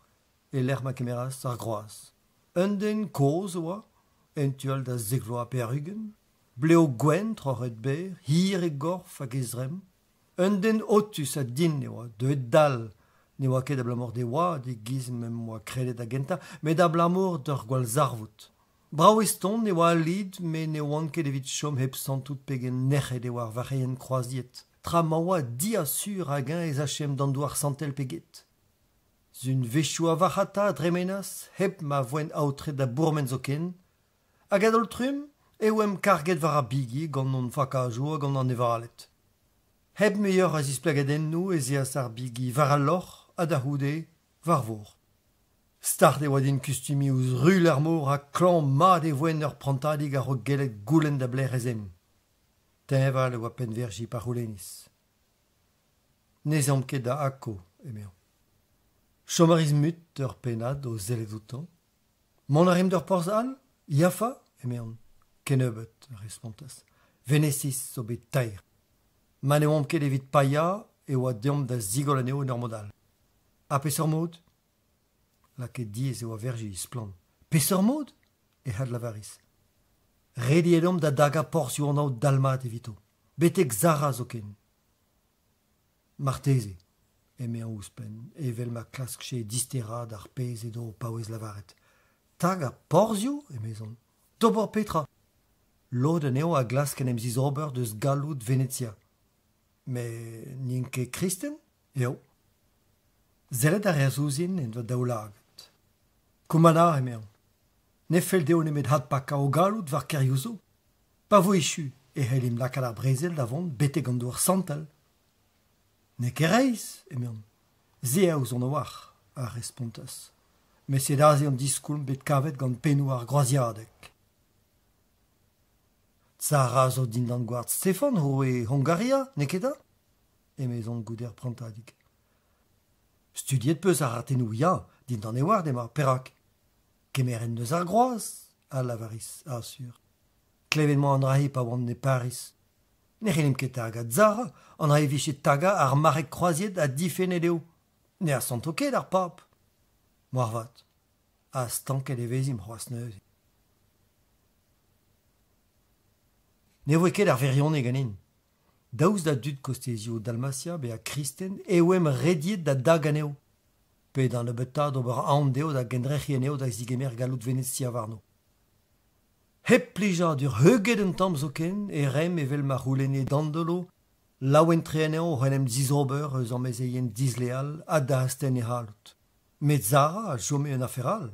e-lec'h ma kemeras ar groaz. Un den kozh e oa, en tu all da zek vloaz pevar-ugent, blev gwenn troc'het berr, hir e gorf hag e zremm. Un den otus ha din e oa, deuet dall. Ne oa ket abalamour d'e oad e-giz m'em boa kredet da gentañ, met abalamour d'ur gwallzarvoud. Brav-eston e oa al lid met ne oan ket evit chom hep santout pegen nec'het e oa ar varc'heien kroaziet, tra ma oa diasur hag-eñ ez achemp d'an douar santel pe get. Sunvezhioù a varc'hata a dremenas hep ma voent aotret da bourmen zoken, hag a-daol-trumm e oamp karget war ar bigi gant hon fakajoù hag hon anevaled. Hep muioc'h a zisplegadennoù ez eas ar bigi war al loc'h ha da c'houde war vor. Start e oa din kustumiñ ouzh ruilh ar mor ha klañv-mat e voen ur prantadig a-raok gellet goulenn da belec'h ez aemp. Teñval e oa penn Verji pa c'houlennis. N'ez eomp ket da Akko, emezañ. Chom a ris mut ur pennad o sellet outañ. Mont a rimp d'ur porzh all ? Yafa ? emeon. Kennebeut, a respontas. Venesiz zo bet taer. Ma ne oamp ket evit paeañ e oa deomp da zigoll anezho en ur mod all. Ha peseurt mod ? Lakaet diaes e oa Verji, splann. Peseurt mod ? e adlavaris. Rediet omp da dagañ porzhioù an aod dalmat evito, betek Zara zoken. Marteze, emezañ ouzhpenn, evel ma klaskje disteraat ar pezh edo o paouez lavaret. Tagañ porzhioù ? emezon. D'ober petra ? Lod anezho a glask en em zizober deus galloud Venezia. Met n'int ket kristen ? Eo. Sellet a reas ouzhin en va daoulagad. Koumana, emezañ. Ne fell dezho nemet adpakañ o galloud war kêrioù zo. Pa vo echu e c'hellimp lakaat ar brezel da vont betek an douar santel. N'eo ket reizh, emeon. Se a ouzon a-walc'h, a respontas. Met sed aze an diskoulm bet kavet gant pennoù ar groaziadeg. Zara zo dindan gward Stefan, roue Hungaria, n'eo ket da ? Emezon goude ur prantadig. Studiet 'peus ar ratennoù ya, dindan e ward emañ, perak ? Kemer en deus ar groaz, a lavaris, asur. Klevet 'mañ an dra-se pa oan e Pariz. Ne c'hellimp ket tagañ Zara, an dra e vije tagañ ar marc'heg kroaziet ha difennet eo. Ne asanto ket ar pab. Moarvat. Ha stanket e vezimp c'hoazh neuze. Ne voe ket ar wirionez ganin. Daoust da dud kostezioù Dalmatia bezañ kristen e oamp rediet da dagañ anezho. Pe da nebeutañ d'ober aon dezho da gendrec'hiñ anezho da zegemer galloud Venezia warno. Hep plijadur heuget un tamm zoken e raemp evel ma c'houlenne Dandolo, laouen-tre anezhañ oc'h en em zizober eus amezeien disleal ha da astenn e c'halloud. Met Zara a chome un afer all.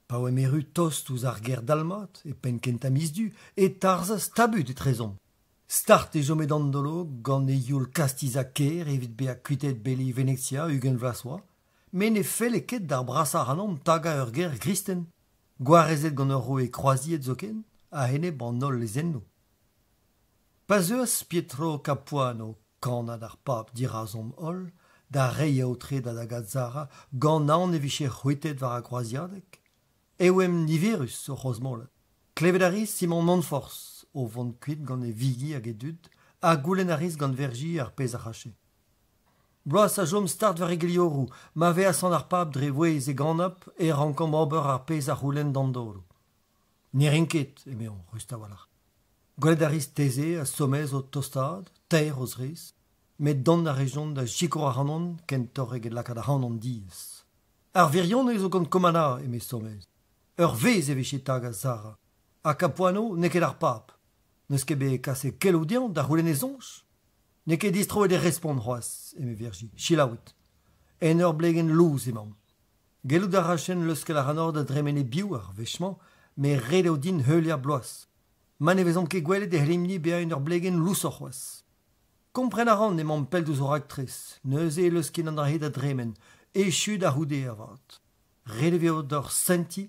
Pa oamp erru tost ouzh ar gêr dalmat, e penn-kentañ miz Du, e tarzhas tabut etrezomp. Start e chome Dandolo gant e youl kastizañ kêr evit bezañ kuitaet beli Venezia 20 vloaz 'oa, met ne felle ket d'ar brasañ ac'hanomp tagañ ur gêr gristen, gwarezet gant ur roue kroaziet zoken, a-enep an holl lezennoù. Pa zeuas Pietro Capuano, kannad ar pab dirazomp-holl, da reiñ aotre da dagañ Zara gant aon e vije c'hwitet war ar groaziadeg, e oamp niverus o c'hrozmolat. Klevet a ris Simon Montforzh o vont kuit gant e vigi hag e dud ha goulenn a ris gant Vergi ar pezh a rache. Bloaz a chom start war e glioroù, ma vez asant ar pab dre vouezh e ganab e rankomp ober ar pezh a c'houlenn Dandolo. Ne rin ket, emezañ rust a-walc'h. Gwelet a ris Teze ha Somez o tostaat, taer o zrez, met dont a rejont da sikour ac'hanon kentoc'h eget lakaat ac'hanon diaes. Ar wirionez zo gant Komana, eme Somez. Ur vezh e vije tagañ Sara. Ha Capuano n'eo ket ar pab. N'eus ket bet kaset keloù dezhañ da c'houlenn e soñj ? N'eo ket distroet e respont c'hoazh, eme Virji. Selaouit. En ur blegenn lous emaomp. Gellout a rafen leuskel ac'hanoc'h da dremen e-biou ar wech-mañ, met ret eo din heuliañ bloaz. Ma ne vezomp ket gwelet e c'hellimp-ni bezañ en ur blegenn lousoc'h c'hoazh. Kompren a ran emaomp pell diouzh ho raktres, neuze e leuskin an dra-se da dremen, echu da c'houde avat. Ret e vezo deoc'h sentiñ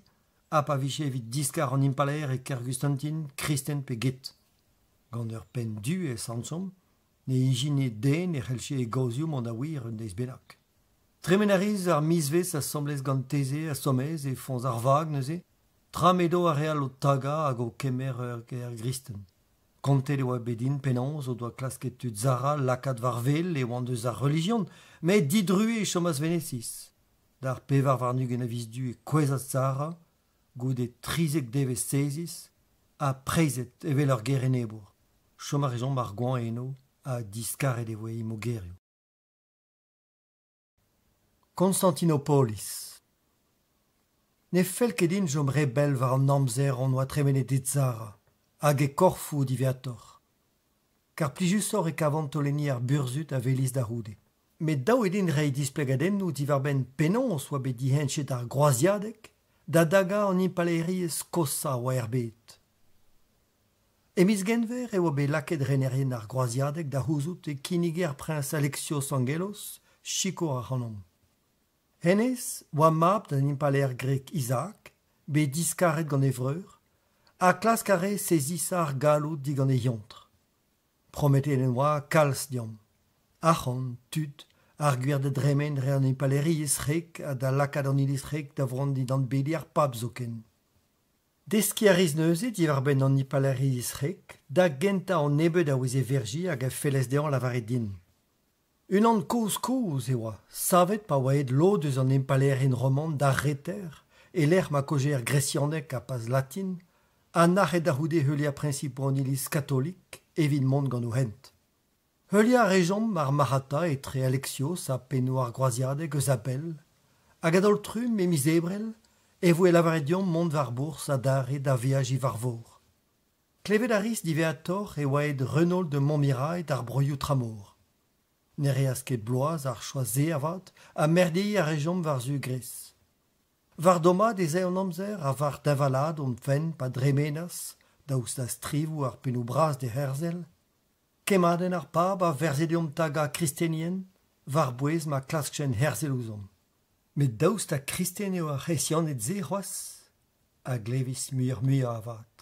ha pa vije evit diskar an impalaer e Kergustentin, kristen pe get. Gant ur penn du e santjomp, ne ijine den e c'hellje e gaozioù mont da wir un deiz bennak. Tremen a ris ar mizvezh asambles gant Teze ha Somez e foñs ar vag neuze, tra m'edo ar re all o tagañ hag o kemer ur gêr gristen. Kontet e oa bet din penaos o doa klasket tud Zara lakaat war wel e oant eus ar relijion, met didruez e chomas Veneziz. D'ar 24 a viz Du e kouezhas Zara, goude 13 devezh seziz, ha preizhet evel ur gêr enebour. Chom a rejomp ar goañv eno ha diskaret e voe he mogerioù. Konstantinopolis. Ne fell ket din chom re bell war an amzer hon oa tremenet e Zara, hag e korfoù diwezhatoc'h. Kar plijusoc'h e kavan taolenniñ ar burzhud a welis da c'houde. Met dav eo din reiñ displegadennoù diwar-benn penaos oa bet diheñchet ar groaziadeg da dagañ an impalaeriezh koshañ a oa er bed. E miz Genver e oa bet lakaet renerien ar groaziadeg da c'houzout e kinnige ar priñs Alexios Angelos sikour ac'hanomp. Hennezh oa mab d'an impalaer grek Izaak, bet diskaret gant e vreur, ha klask a rae sezisañ ar galloud digant e eontr. Prometet en doa kalz deomp. Arc'hant, tud, ar gwir da dremen dre an impalaeriezh c'hrek ha da lakaat an iliz c'hrek da vont dindan beli ar pab zoken. Deskiñ a ris neuze diwar-benn an impalaeriezh c'hrek, da gentañ an nebeud a oueze Verji hag a felles dezhañ lavaret din. Unan kozh-kozh e oa, savet pa oa aet lod eus an impalaerien roman d'ar reter, e-lec'h ma kaozeer gresianeg ha pas latin, ha nac'het da c'houde heuliañ priñsipoù an Iliz katolik evit mont gant o hent. Heuliañ a rejomp ar marc'hata etre Alexios ha pennoù ar groaziadeg eus a-bell, hag a-daol-trumm e miz Ebrel e voe lavaret deomp mont war bourzh adarre da veajiñ war vor. Klevet a ris diwezhatoc'h e oa aet Renault de Montmirail d'ar broioù tramor. Ne reas ket bloaz ar choaz-se avat ha merdeiñ a rejomp war-zu Gres. War dommaat ez ae an amzer ha war deñvalaat hon fenn pa dremenas, daoust da strivoù ar pennoù bras d'e herzel, kemmadenn ar pab a verze deomp tagañ kristenien war-bouez ma klaskjent herzel ouzhomp. Met daoust ha kristen eo ar C'hresianed-se c'hoazh ? A glevis muioc'h-muiañ avat.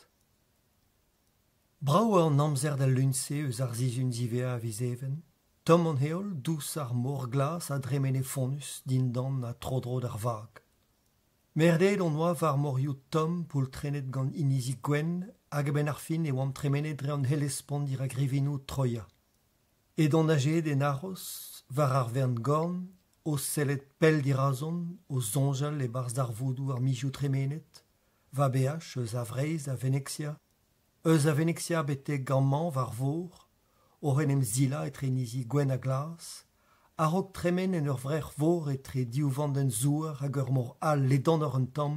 Brav eo an amzer d'al lun-se eus ar sizhun ziwezhañ a viz Even. Tomm an heol, dous ar mor glas a dremene fonnus dindan ha tro-dro d'ar vag. Merdeet hon oa war morioù tomm poultrennet gant inizi gwenn hag a-benn ar fin e oamp tremenet dre an Hellespont dirak rivinoù Troia. Edon azeet en aros, war ar wern-gorn, o sellet pell dirazon, o soñjal e-barzh darvoudoù ar mizioù tremenet, va beaj eus a Vreizh da Venezia, eus a Venezia betek amañ war vor, oc'h en em silañ etre inizi gwenn ha glas, a-raok tremen en ur vrec'h-vor etre div vandenn zouar hag ur mor all ledanoc'h un tamm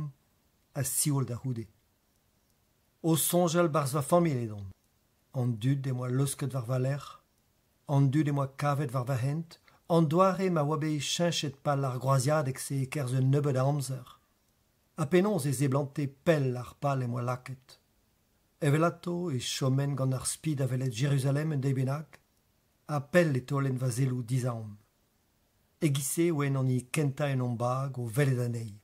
ha sioul da c'houde. O soñjal 'barzh va familh edon. An dud em boa laosket war va lerc'h, an dud em boa kavet war va hent, an doare ma oa bet cheñchet pal ar groaziadeg-se e-kerzh un nebeud a amzer. Ha penaos e seblante pell ar pal em boa lakaet. Evelato e chomen gant ar spi da welet Jeruzalem un deiz bennak, ha pell e taolen va selloù dizaon. E-giz-se e oan an hini kentañ en hon bag o welet anezhi.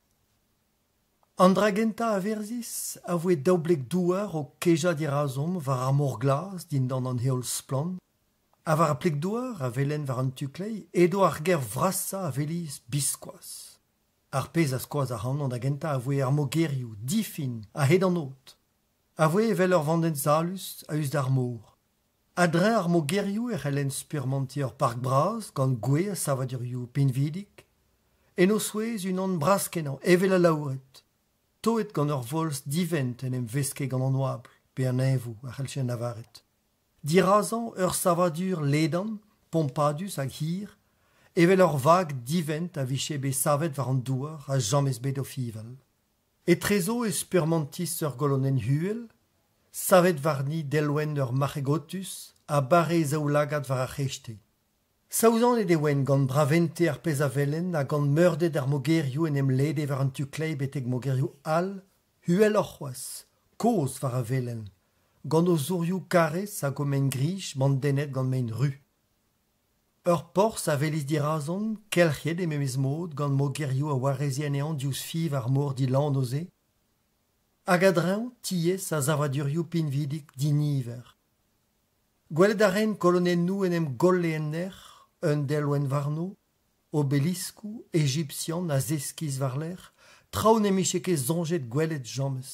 An dra gentañ a verzis a voe daou bleg douar o kejañ dirazomp war ar mor glas dindan an heol splann, ha war ar pleg-douar a welen war an tu kleiz edo ar gêr vrasañ a welis biskoazh. Ar pezh a skoas ac'hanon da gentañ a voe ar mogerioù difin a-hed an aod, a voe evel ur vandenn salus a-us d'ar mor. A-dreñv ar mogerioù e c'hellen spurmantiñ ur park bras gant gwez ha savadurioù pinvidik, en o zouez unan bras-kenañ evel alaouret, toet gant ur volz divent en em veske gant an oabl pe an neñvoù a c'helljen lavaret. Dirazañ ur savadur ledan, pompadus hag hir, evel ur vag divent a vije bet savet war an douar ha james bet o fiñval. Etrezo e spurmantis ur golonenn uhel, savet warni delwenn ur marc'heg otus ha bare e zaoulagad war ar c'hreisteiz. Saouzanet e oan gant braventez ar pezh a welen ha gant meurded ar mogerioù en em lede war an tu kleiz betek mogerioù all, uheloc'h c'hoazh, kozh war a welen, gant o zourioù karrez hag o mein-grij bandennet gant mein ru. Ur porzh a welis dirazon, kelc'hiet e memes mod gant mogerioù a wareze anezhañ diouzh fiñv ar mor dilanv-se, hag a-dreñv tiez ha savadurioù pinvidik diniver. Gwelet a raen kolonennoù en em golle en nec'h, un delwenn warno, obeliskoù ejipsian a zeskis war-lerc'h, traoù n'em bije ket soñjet gwelet james.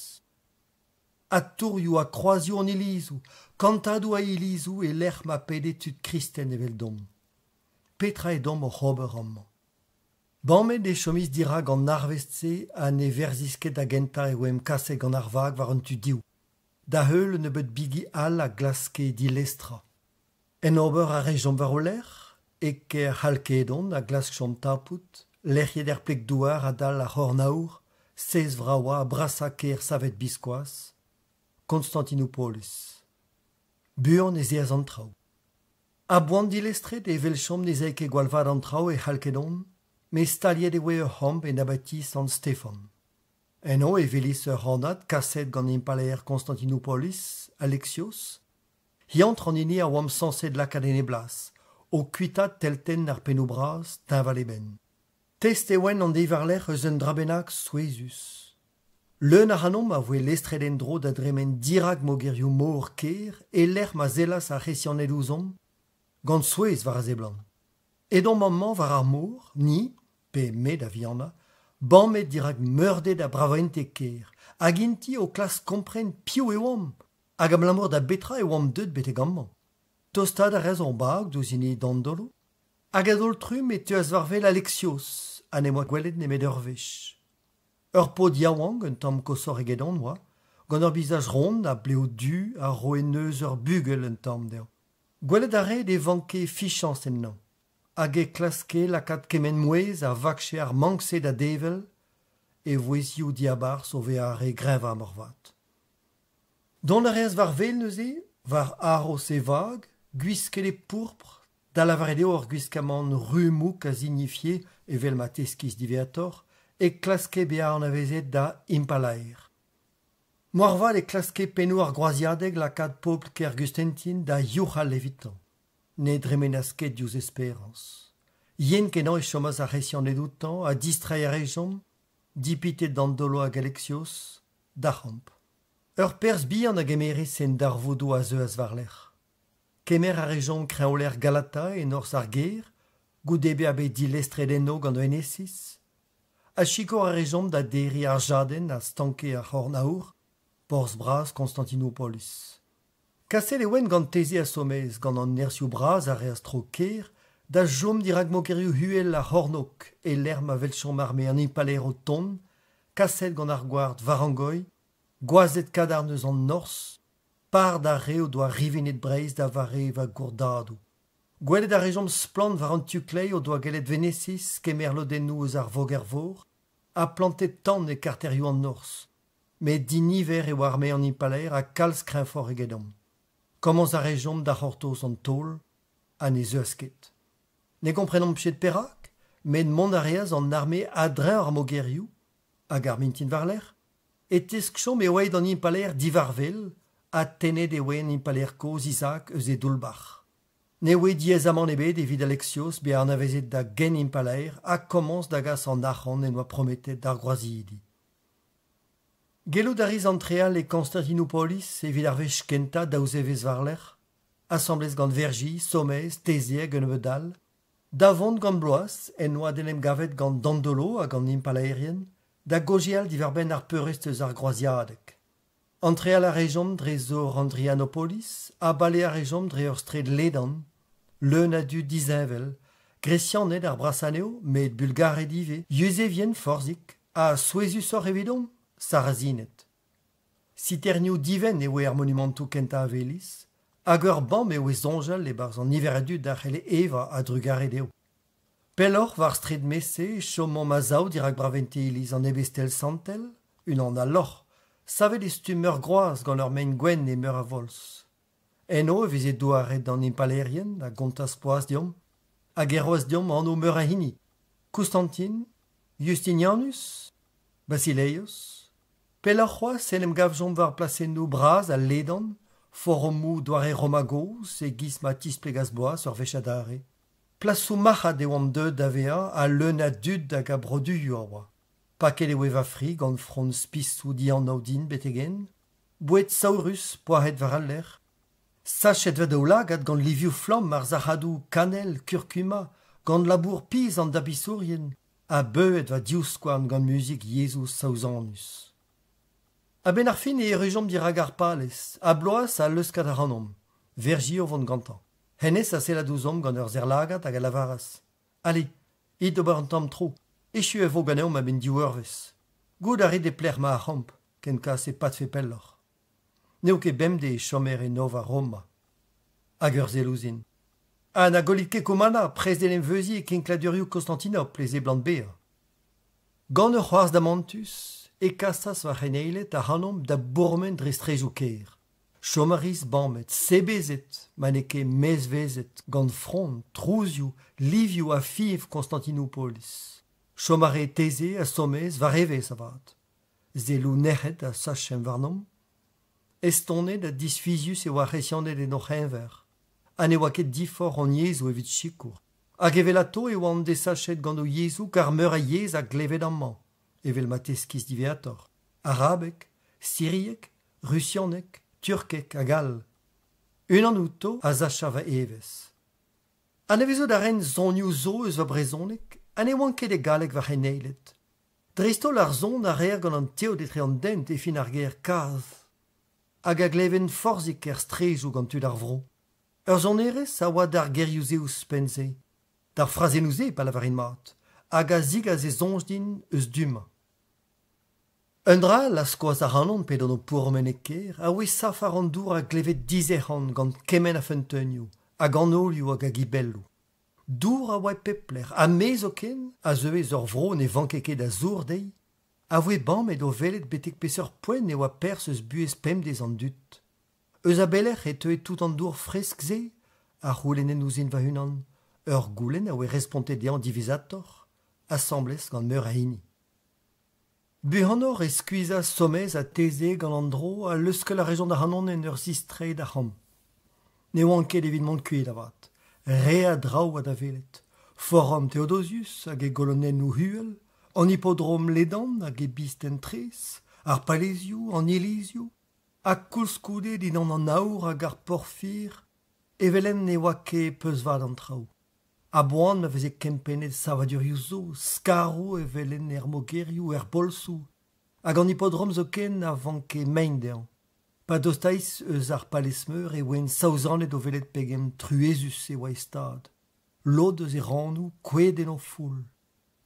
Ha tourioù ha kroazioù an ilizoù, kantadoù a ilizoù e-lec'h ma pede tud kristen eveldomp. Petra edomp oc'h ober amañ ? Bamet e chomis dirak an arvest-se ha ne verzis ket da gentañ e oamp kaset gant ar vag war an tu div. Da-heul un nebeud bigi all a glaske dilestrañ. En ober a rejomp war o lerc'h, e kêr C'halkedon a glaskjont tapout, lec'hiet er pleg-douar adal ar c'horn-aour, sez vravañ ha brasañ kêr savet biskoazh, Konstantinopolis. Buan ez eas an traoù. A-boan dilestret e welchomp ne 'z ae ket gwall vat an traoù e C'halkedon, met staliet e voe ur c'hamp en abati Sant-Stefan. Eno e welis ur c'hannad kaset gant impalaer Konstantinopolis, Alexios. Eantr an hini a oamp sañset lakaat en e blas, o kuitaat teltenn ar pennoù bras teñval e benn. Test e oan an deiz war-lerc'h eus un dra bennak souezhus. Leun ac'hanomp a voe lestret en-dro da dremen dirak mogerioù-mor kêr e-lec'h ma sellas ar C'hresianed ouzhomp, gant souezh war a seblant. Edomp amañ war ar mor, ni, pe me da vihanañ, bamet dirak meurded ha braventez kêr, hag int-i o klask kompren piv e oamp hag abalamour da betra e oamp deuet betek amañ. Tostaat a reas hor bag diouzh hini Dandolo, hag a-daol-trumm e teuas war-wel Alexios ha n'em boa gwelet nemet ur wech. Ur paotr yaouank un tamm koshoc'h egedon oa, gant ur bizaj ront ha blev du a roe neuz ur bugel un tamm dezhañ. Gwelet a raed e vanke fichañs ennañ, hag e klaske lakaat kement mouezh a vagche ar mank-se da devel, e vouezhioù diabarzh o vezañ ar re greñvañ moarvat. Dont a reas war-wel neuze, war aros e vag, gwisket e pourpr, da lavaret eo ur gwiskamant ru-mouk a signifie, evel ma teskis diwezhatoc'h, e klaske bezañ anavezet da impalaer. Moarvat e klaske pennoù ar groaziadeg lakaat pobl Kergustentin da youc'hal evitañ. Ne dremenas ket diouzh esperañs. Yen-kenañ e chomas ar C'hresianed outañ ha distreiñ a rejont, dipitet Dandolo hag Alexios, d'ar c'hamp. Ur perzh bihan a gemeris en darvoudoù a zeuas war-lerc'h. Kemer a rejont kreñvlec'h Galata e norzh ar gêr, goude bezañ bet dilestret eno gant Venesiz, ha sikour a rejont da derriñ ar jadenn a stanke ar C'horn Aour, porzh bras Konstantinopolis. Kaset e oant gant Teze ha Somez gant an nerzhioù bras a reas tro kêr da chom dirak mogerioù uhel ar c'hornôg e-lec'h ma weljomp arme an impalaer o tont, kaset gant ar gward Varangoi, gwazed kadarn eus an norzh, par d'ar re o doa rivinet Breizh da vare va gourdadoù. Gwelet a rejomp splann war an tu kleiz o doa gellet Venesiz kemer lodennoù eus ar voger-vor ha plantet tan e karterioù an norzh. Met diniver e oa arme an impalaer ha kalz kreñvoc'h egedomp. Komañs a rejomp da c'hortoz an taol ha ne zeuas ket. Ne gomprenomp ket perak, met mont a reas an arme a-dreñv ar mogerioù hag ar mintin war-lerc'h e teskjomp e oa aet an impalaer diwar-wel ha tennet e oa an impalaer kozh Isaac eus e doull-bac'h. Ne oa diaezamant ebet evit Alexios bezañ anavezet da gen-impalaer ha komañs da gas an arc'hant en doa prometet d'ar groazidi. Gellout a ris antreal e Konstantinopolis evit ar wech kentañ daou zevezh war-lerc'h, asambles gant Vergi, Somez, Teze hag un nebeud all, da vont gant bloaz en oa d'en em gavet gant Dandolo hag an impalaerien da gaozeal diwar-benn ar peurrest eus ar groaziadeg. Antreal a rejomp dre zor Andrianopolis ha bale a rejomp dre ur straed ledan, leun a dud disheñvel, Gresianed ar brasañ anezho, met Bulgared ivez, Yuzevien forzhik, ha souezhusoc'h evidomp, Sarrazined. Siternioù divent e oa ar monumantoù kentañ a welis, hag ur bam e oa soñjal e-barzh an niver a dud a c'helle evañ a-drugarez dezho. Pelloc'h war straed Messe e chomomp a-sav dirak braventez iliz an Ebestel Santel, unan a lorc'h, savet e stumm ur groaz gant ur maen gwenn e meur a volz. Eno e veze douaret an impalaerien a gontas poazh deomp hag e roas deomp anv meur a hini, Konstantin, Justinianus, Basileios. Pelloc'h c'hoazh en em gavjomp war plasennoù bras ha ledan, foromoù doare Roma gozh e-giz ma tisplegas boaz ur wech adarre. Plasoù marc'had e oamp deuet da vezañ ha leun a dud hag a broduioù a oa. Paket e oa va fri gant frond spisoù dianav din betek-henn, boued saourus poazhet war al lec'h. Sachet va daoulagad gant livioù flamm ar sac'hadoù kanell, kurkuma, gant labour pizh an dabisourien ha beuet va divskouarn gant muzik yezhoù saouzanus. A-benn ar fin e errujomp dirak ar palez, ha bloaz ha leuskat ac'hanomp, Vergi o vont gantañ. Hennezh a sellas ouzhomp gant ur serr-lagad hag a lavaras Ale, it d'ober un tamm tro. Echu e vo ganeomp a-benn div eurvezh. Goût a rit e pelec'h emañ ar c'hamp, ken kas e padfe pelloc'h. N'eo ket bemdez e chomer e Nova Roma. Hag ur sell ouzhin. Ha na gollit ket Komana, prest d'en em veuziñ e kinkladurioù Konstantinopl e seblant bezañ. Gant ur c'hoarzh damantus e kasas va c'heneiled ac'hanomp da bourmen dre straejoù kêr. Chom a ris bamet, sebezet, ma n'eo ket mezvezet, gant frond, trouzioù, livioù ha fiñv Konstantinopolis. Chom a rae Teze ha Somez war evezh avat. Selloù nec'het a sachemp warnomp. Estonet ha disfizius e oa ar C'hresianed en o c'heñver. Ha ne oa ket diforc'h hon yezhoù evit sikour. Hag evelato e oant desachet gant o yezhoù kar meur a yezh a gleved amañ, evel ma teskis diwezhatoc'h. Arabeg, sirieg, rusianeg, turkeg hag all. Unan outo a sacha va evezh. Anavezout a raen sonioù zo eus va brezhoneg ha ne oant ket e galleg va c'heneiled. Dreist-holl ar son a reer gant an teod etre an dent e fin ar ger kazh. Hag a gleven forzhik er straejoù gant tud ar vro. Ur sonerezh a oa d'ar gerioù-se ouzhpenn-se, d'ar frazennoù-se pa lavarin mat, hag a zigase soñj din eus du-mañ. Un dra all a skoas ac'hanon p'edon o pourmen e kêr a oe safar an dour a gleved dizec'han gant kement a feunteunioù, a ganolioù hag a gibelloù. Dour a oa e pep lec'h, ha me zoken, a zeue eus ur vro ne vanke ket a zour dezhi, a voe bamet o welet betek peseurt poent e oa perzh eus buhez pemdez an dud. Eus a belec'h e teue tout an dour fresk-se? a c'houlennen ouzhin va-unan. Ur goulenn a oe respontet dezhañ diwezhatoc'h, asambles gant meur a hini. Buanoc'h e skuizhas Somez ha Teze gant an dro ha leuskel a rejont ac'hanon en ur zistreiñ d'ar c'hamp. Ne oan ket evit mont kuit avat. Re a draoù oa da welet. Forum Theodosius hag e golonennoù uhel, an hipodrom ledan hag e bistenn traezh, ar palezioù, an ilizioù, ha koulskoude dindan an aour hag ar porfir, evel-henn ne oa ket peuzvat an traoù. A-boan ma veze kempennet savadurioù zo, skaroù evel-henn er mogerioù, er bolzoù, hag an hipodrom zoken a vanke mein dezhañ. Pa dostais eus ar palez-meur e oan saouzanet o welet pegen truezus e oa e stad. Lod eus e rannoù kouezhet en o foull.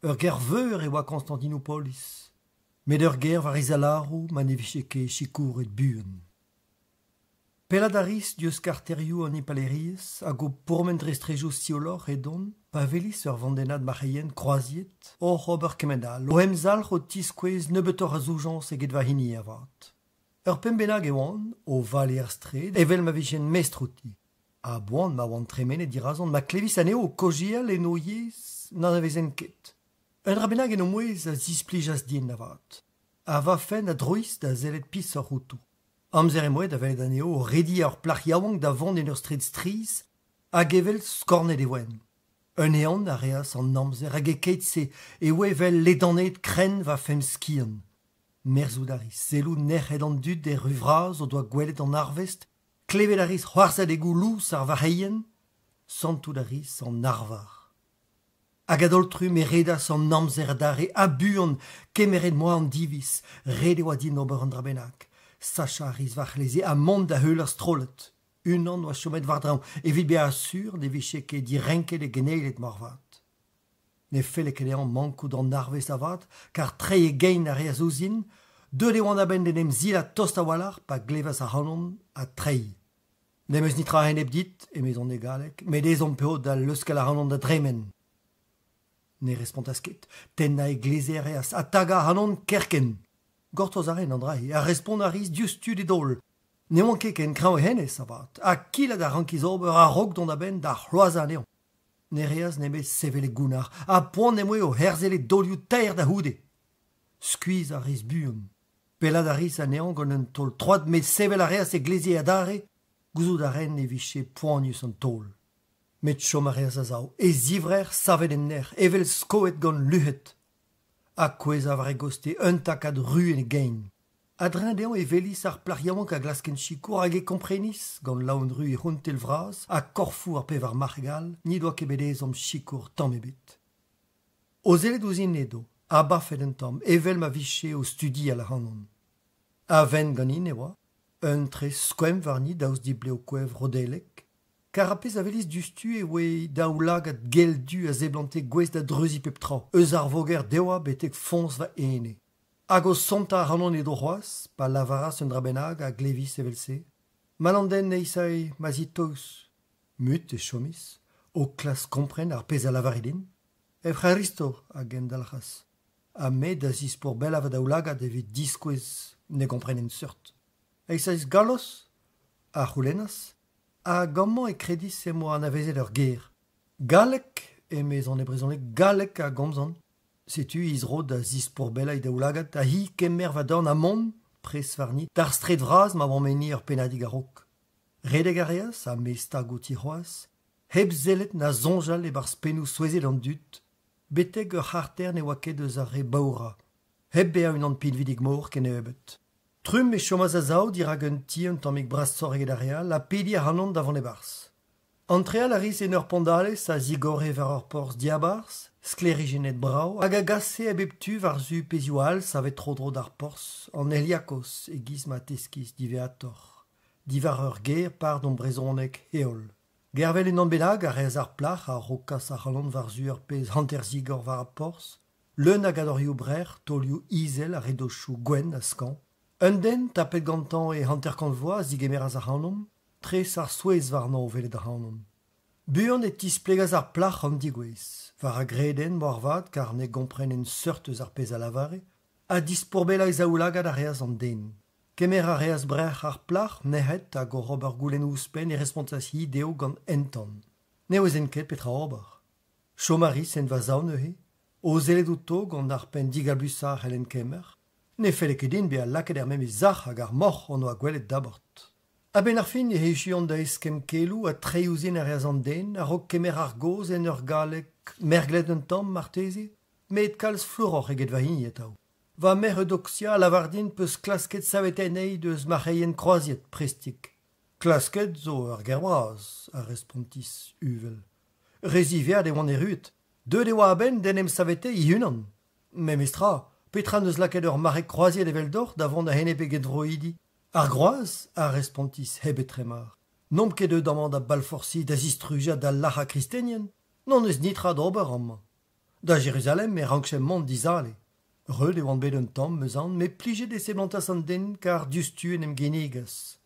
Ur gêr veur e oa Konstantinopolis, met ur gêr war he zalaroù ma ne vije ket sikouret buan. Pellat a ris diouzh karterioù an impalaeriezh hag o pourmen dre straejoù siouloc'h edon pa welis ur vandennad marc'heien kroaziet oc'h ober kement-all, o emzalc'h o tiskouez nebeutoc'h a zoujañs eget va hini avat. Ur pemp bennak e oan, o vale er straed, evel ma vijen mestr outi. A-boan ma oant tremenet dirazon ma klevis anezho o kaozeal en o yezh n'anavezen ket. Un dra bennak en o mouezh a zisplijas din avat. Ha va fenn a drois da sellet pishoc'h outo. Amzer em boa da welet anezho o rediañ ur plac'h yaouank da vont en ur straed strizh hag evel skornet e voent. Un ehan a reas an amzer hag e-keit-se e oa evel ledanaet krenn va femp-skiant. Merzout a ris selloù nec'het an dud er ru vras o doa gwelet an arvest, klevet a ris c'hoarzhadegoù lous ar varc'heien, santout a ris an arvar. Hag a-daol-trumm e redas an amzer adarre ha buan kemeret 'm boa an diviz, ret e oa din ober un dra bennak. Sachañ a ris va c'hleze ha mont da heul ar strollad. Unan oa chomet war-dreñv evit bezañ sur ne vije ket direnket e geneiled moarvat. Ne felle ket dezhañ mankout an arvest avat kar treiñ e gein a reas ouzhin, deuet e oan a-benn d'en em silañ tost a-walc'h pa glevas ac'hanon ha treiñ. N'em eus netra a-enep dit, emezon e galleg, met ezhomm 'peus da leuskel ac'hanon da dremen. Ne respontas ket. Tennañ e gleze a reas ha tagañ ac'hanon kerkent. Gortoz a rin an dra-se ha respont a ris diouzhtu d'e daol. Ne oan ket ken kreñv hennezh avat ha kilat a rankis ober a-raok dont a-benn da c'hloazañ anezhañ. Ne reas nemet sevel e gounnar ha poan em boa o herzel e daolioù taer da c'houde. Skuizhañ a ris buan. Pellat a ris anezhañ gant un taol troad met sevel a reas e gleze adarre. Gouzout a raen e vije poanius an taol. Met chom a reas a-sav, e zivrec'h savet en nec'h, evel skoet gant luc'hed. Ha kouezhañ war e gostez un takad ru en e gein. A-dreñv dezhañ e welis ar plac'h yaouank a glasken sikour hag e komprenis, gant laouen-ru he c'hountell vras ha korfoù ar pevar marc'heg all, n'he doa ket bet ezhomm sikour tamm ebet. O sellet ouzhin edo, abafet un tamm, evel ma vije o studial ac'hanon. A-vent ganin e oa, un tres skoemp warni daoust d'he blev koev rodellek. Kar ar pezh a welis diouzhtu e voe daoulagad gell-du a seblante gouest da dreuziñ pep tra, eus ar voger deoañ betek foñs va ene. Hag o sontañ ac'hanon edo c'hoazh, pa lavaras un dra bennak a glevis evel-se. Mall an den eizhae ma zi taos. Mut e chomis, o klask kompren ar pezh a lavare din. Evc'haristo, a gendalc'has. Ha me da zispourbelañ va daoulagad evit diskouez ne gomprenen seurt. Eizhaez Gallos ? a c'houlennas. Hag amañ e kredis em boa anavezet ur ger. Galleg, emezon e brezhoneg, galleg a gomzan. Setu he zro da zispourbelañ he daoulagad ha hi kemer va dorn ha mont, pres warni, d'ar straed vras ma oamp enni ur pennadig a-raok. Redek a reas, ha me stag outi c'hoazh, hep sellet na soñjal e-barzh pennoù souezhet an dud, betek ur c'harter ne oa ket eus ar re baourañ. Hep bezañ unan pinvidik-mor kennebeut. Trumm e chomas a-sav dirak un ti un tammig brasoc'h eget ar re all ha pediñ ac'hanon da vont e-barzh. Antreal a ris en ur pondalez a zigore war ur porzh diabarzh, sklêrijennet brav, hag a gase a bep tu war-zu pezhioù all savet tro-dro d'ar porzh, an Heliakos e-giz ma teskis diwezhatoc'h, diwar ur ger par d'hon brezhoneg heol. Gervel unan bennak a reas ar plac'h a-raok kas ac'hanon war-zu ur pezh hanter-zigor war ar porzh, leun a gadorioù-brec'h, taolioù izel ha redochoù gwenn ha skañv. Un den tapet gantañ e hanter-kant vloaz a zigemeras ac'hanomp, tres ar souezh warnañ o welet ac'hanon. Buan e tisplegas ar plac'h an degouezh, war a gredenn moarvat kar ne gomprenen seurt eus ar pezh a lavare, ha dispourbelañ e zaoulagad a reas an den. Kemer a reas brec'h ar plac'h nec'het hag oc'h ober goulennoù ouzhpenn e respontas-hi dezho gant entan. Ne ouezen ket petra ober. Chom a ris en va sav neuze, o sellet outo gant ar penn digablusañ a c'hellen kemer. Ne felle ket din bezañ lakaet er memes sac'h hag ar moc'h hon oa gwelet dabord. A-benn ar fin ec'h echuont da eskemm keloù ha treiñ ouzhin a reas an den a-raok kemer ar gaoz en ur galleg merglet un tamm marteze, met kalz flouroc'h eget va hini atav. Va merc'h Eudoxia a lavar din 'peus klasket saveteiñ anezhi deus marc'heien kroaziet prestik. Klasket zo ur ger bras, a respontis uvel. Re ziwezhat e oan erruet. Deuet e oa a-benn d'en em saveteiñ e-unan. Memes tra, petra 'neus lakaet ur marc'heg kroaziet eveldoc'h da vont a-enep e genvroidi? Ar groaz, a respontis hep etremar. N'omp ket deuet amañ da balforsiñ, da zistrujañ, da lac'hañ kristenien. N'hon eus netra d'ober amañ. Da Jeruzalem e rankjemp mont dizale. Reut e oan bet un tamm, 'm eus aon, met plijet e seblantas an den kar diouzhtu en em ginnigas.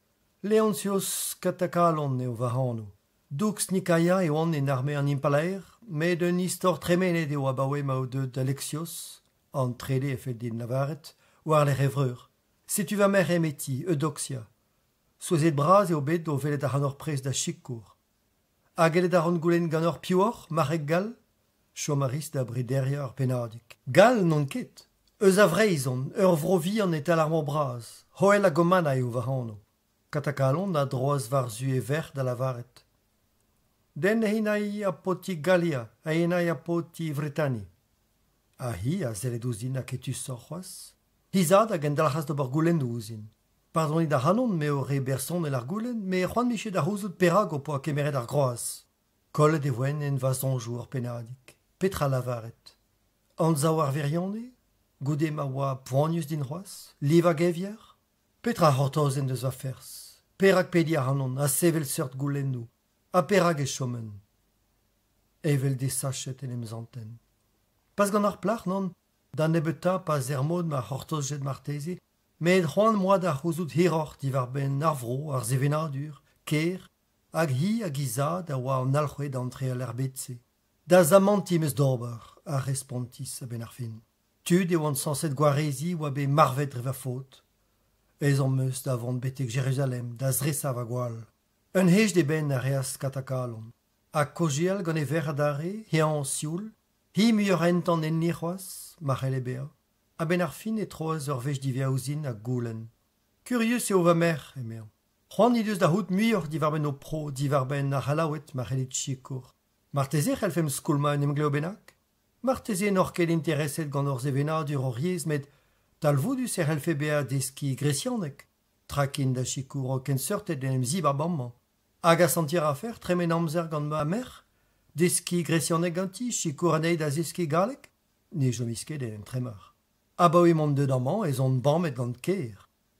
Leontios Katakalon eo va anv. Dux Nikaia e oan en arme an impalaer, met un istor tremenet eo abaoe ma eo deuet Alexios, an trede e fell din lavaret, war-lerc'h e vreur. Setu va merc'h emeti, Eudoxia. Souezhet-bras eo bet o welet ac'hanoc'h prest da sikour. Ha gellet a ran goulenn ganeoc'h piv oc'h, marc'heg gall ? Chom a ris da brederiañ ur pennadig. Gall n'on ket. Eus a Vreizh on, ur vro vihan e-tal ar mor bras. Hoel a Gommanna eo va anv. Katakalon a droas war-zu e verc'h da lavaret Den heinai ha poti Gallia, heinai ha poti Vretani. Ha hi a sellet ouzhin aketusoc'h c'hoazh. He zad a gendalc'has d'ober goulennoù ouzhin. Pardonit ac'hanon m'eo re bersonel ar goulenn, met c'hoant 'mije da c'houzout perak ho poa kemeret ar groaz. Kollet e voen en va soñjoù ur pennadig. Petra lavaret ? Anzav ar wirionez ? Goude ma oa poanius din c'hoazh ? Livañ gevier ? Petra a c'hortozen deus va ferzh ? Perak pediñ ac'hanon ha sevel seurt goulennoù ? Ha perak e chomen ? Evel desachet en em santen. Pas gant ar plac'h, nann, da nebeutañ pa 'z er mod ma c'hortozjed marteze, met c'hoant 'm boa da c'houzout hiroc'h diwar-benn ar vro, ar sevenadur, kêr, hag hi hag he zad a oa an alc'hwez da antreal er bed-se. Da zamantiñ 'm eus d'ober, a respontis a-benn ar fin. Tud e oan sañset gwareziñ oa bet marvet dre va faot. Ezhomm 'm eus da vont betek Jeruzalem da zresañ va gwall. Un hej d'e benn a reas Katakalon. Ha kaozeal gant e verc'h adarre, eñ sioul, hi muioc'h entan enni c'hoazh, ma c'helle bezañ. A-benn ar fin e troas ur wech diwezhañ ouzhin ha goulenn. Kurius eo va merc'h, emezañ. C'hoant he deus da c'hoût muioc'h diwar-benn ho pro, diwar-benn ar C'hallaoued ma c'hellit sikour. Marteze e c'hellfemp skoulmañ un emglev bennak ? Marteze n'oc'h ket intereset gant hor sevenadur hor yezh met talvoudus e c'hellfe bezañ deskiñ gresianeg. Trakin da sikour ho kenseurted d'en em zibab amañ. Hag asantiñ a rafec'h tremen amzer gant ma merc'h ? Deskiñ gresianeg ganti, sikour anezhi da zeskiñ galleg ? Ne chomis ket en entremar. Abaoe m'on deuet amañ ez on bamet gant kêr.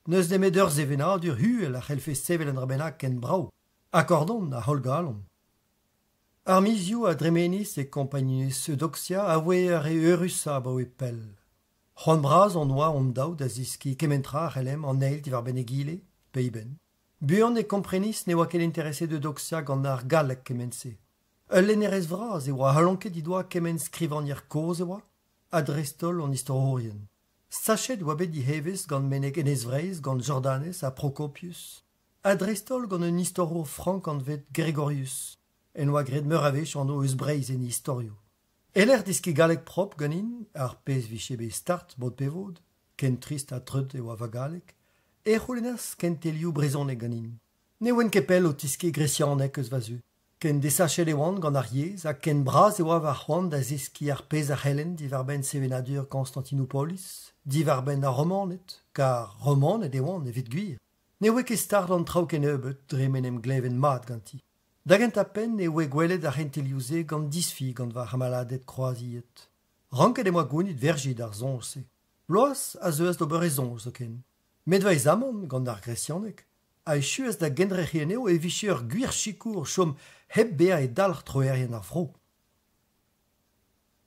N'eus nemet ur sevenadur uhel a c'hellfe sevel un dra bennak ken brav. Akordon a holl galon. Ar mizioù a dremenis e kompagnunezh Eudoxia a voe ar re eürusañ abaoe pell. C'hoant bras hon oa hon-daou da zeskiñ kement tra a c'hellemp an eil diwar-benn egile, pe eben. Buan e komprenis ne oa ket intereset Eudoxia gant ar galleg kement-se. Ul lennerez vras e oa ha lonket he doa kement skrivagner kozh e oa, ha dreist-holl an istorourien. Sachet e oa bet he evezh gant meneg Enez-Vreizh gant Jordanez ha Procopius, ha dreist-holl gant un istorour frank anvet Gregorius, en doa graet meur a wech anv eus Breizh en e istorioù. E-lec'h deskiñ galleg propr ganin, ar pezh 'vije bet start mod pe vod, ken trist ha treut e oa va galleg, e c'houlennas kentelioù brezhoneg ganin. Ne oan ket pell o teskiñ gresianeg eus va zu. Ken desachet e oan gant ar yezh ha ken bras e oa va c'hoant da zeskiñ ar pezh a c'hellen diwar-benn sevenadur Konstantinopolis, diwar-benn ar Romaned, kar Romaned e oant evit gwir. Ne oa ket start an traoù kennebeut dre m'en em gleven mat ganti. Da gentañ-penn e oa gwelet ar c'hentelioù-se gant disfi gant va c'hamaladed kroaziet. Ranket em boa gounit Verji d'ar soñj-se. Bloaz a zeuas d'ober e soñj zoken. Met va aezamant gant ar gresianeg a echuas da gendrec'hiñ anezho e vije ur gwir sikour chom hep bezañ e dalc'h troerien ar vro.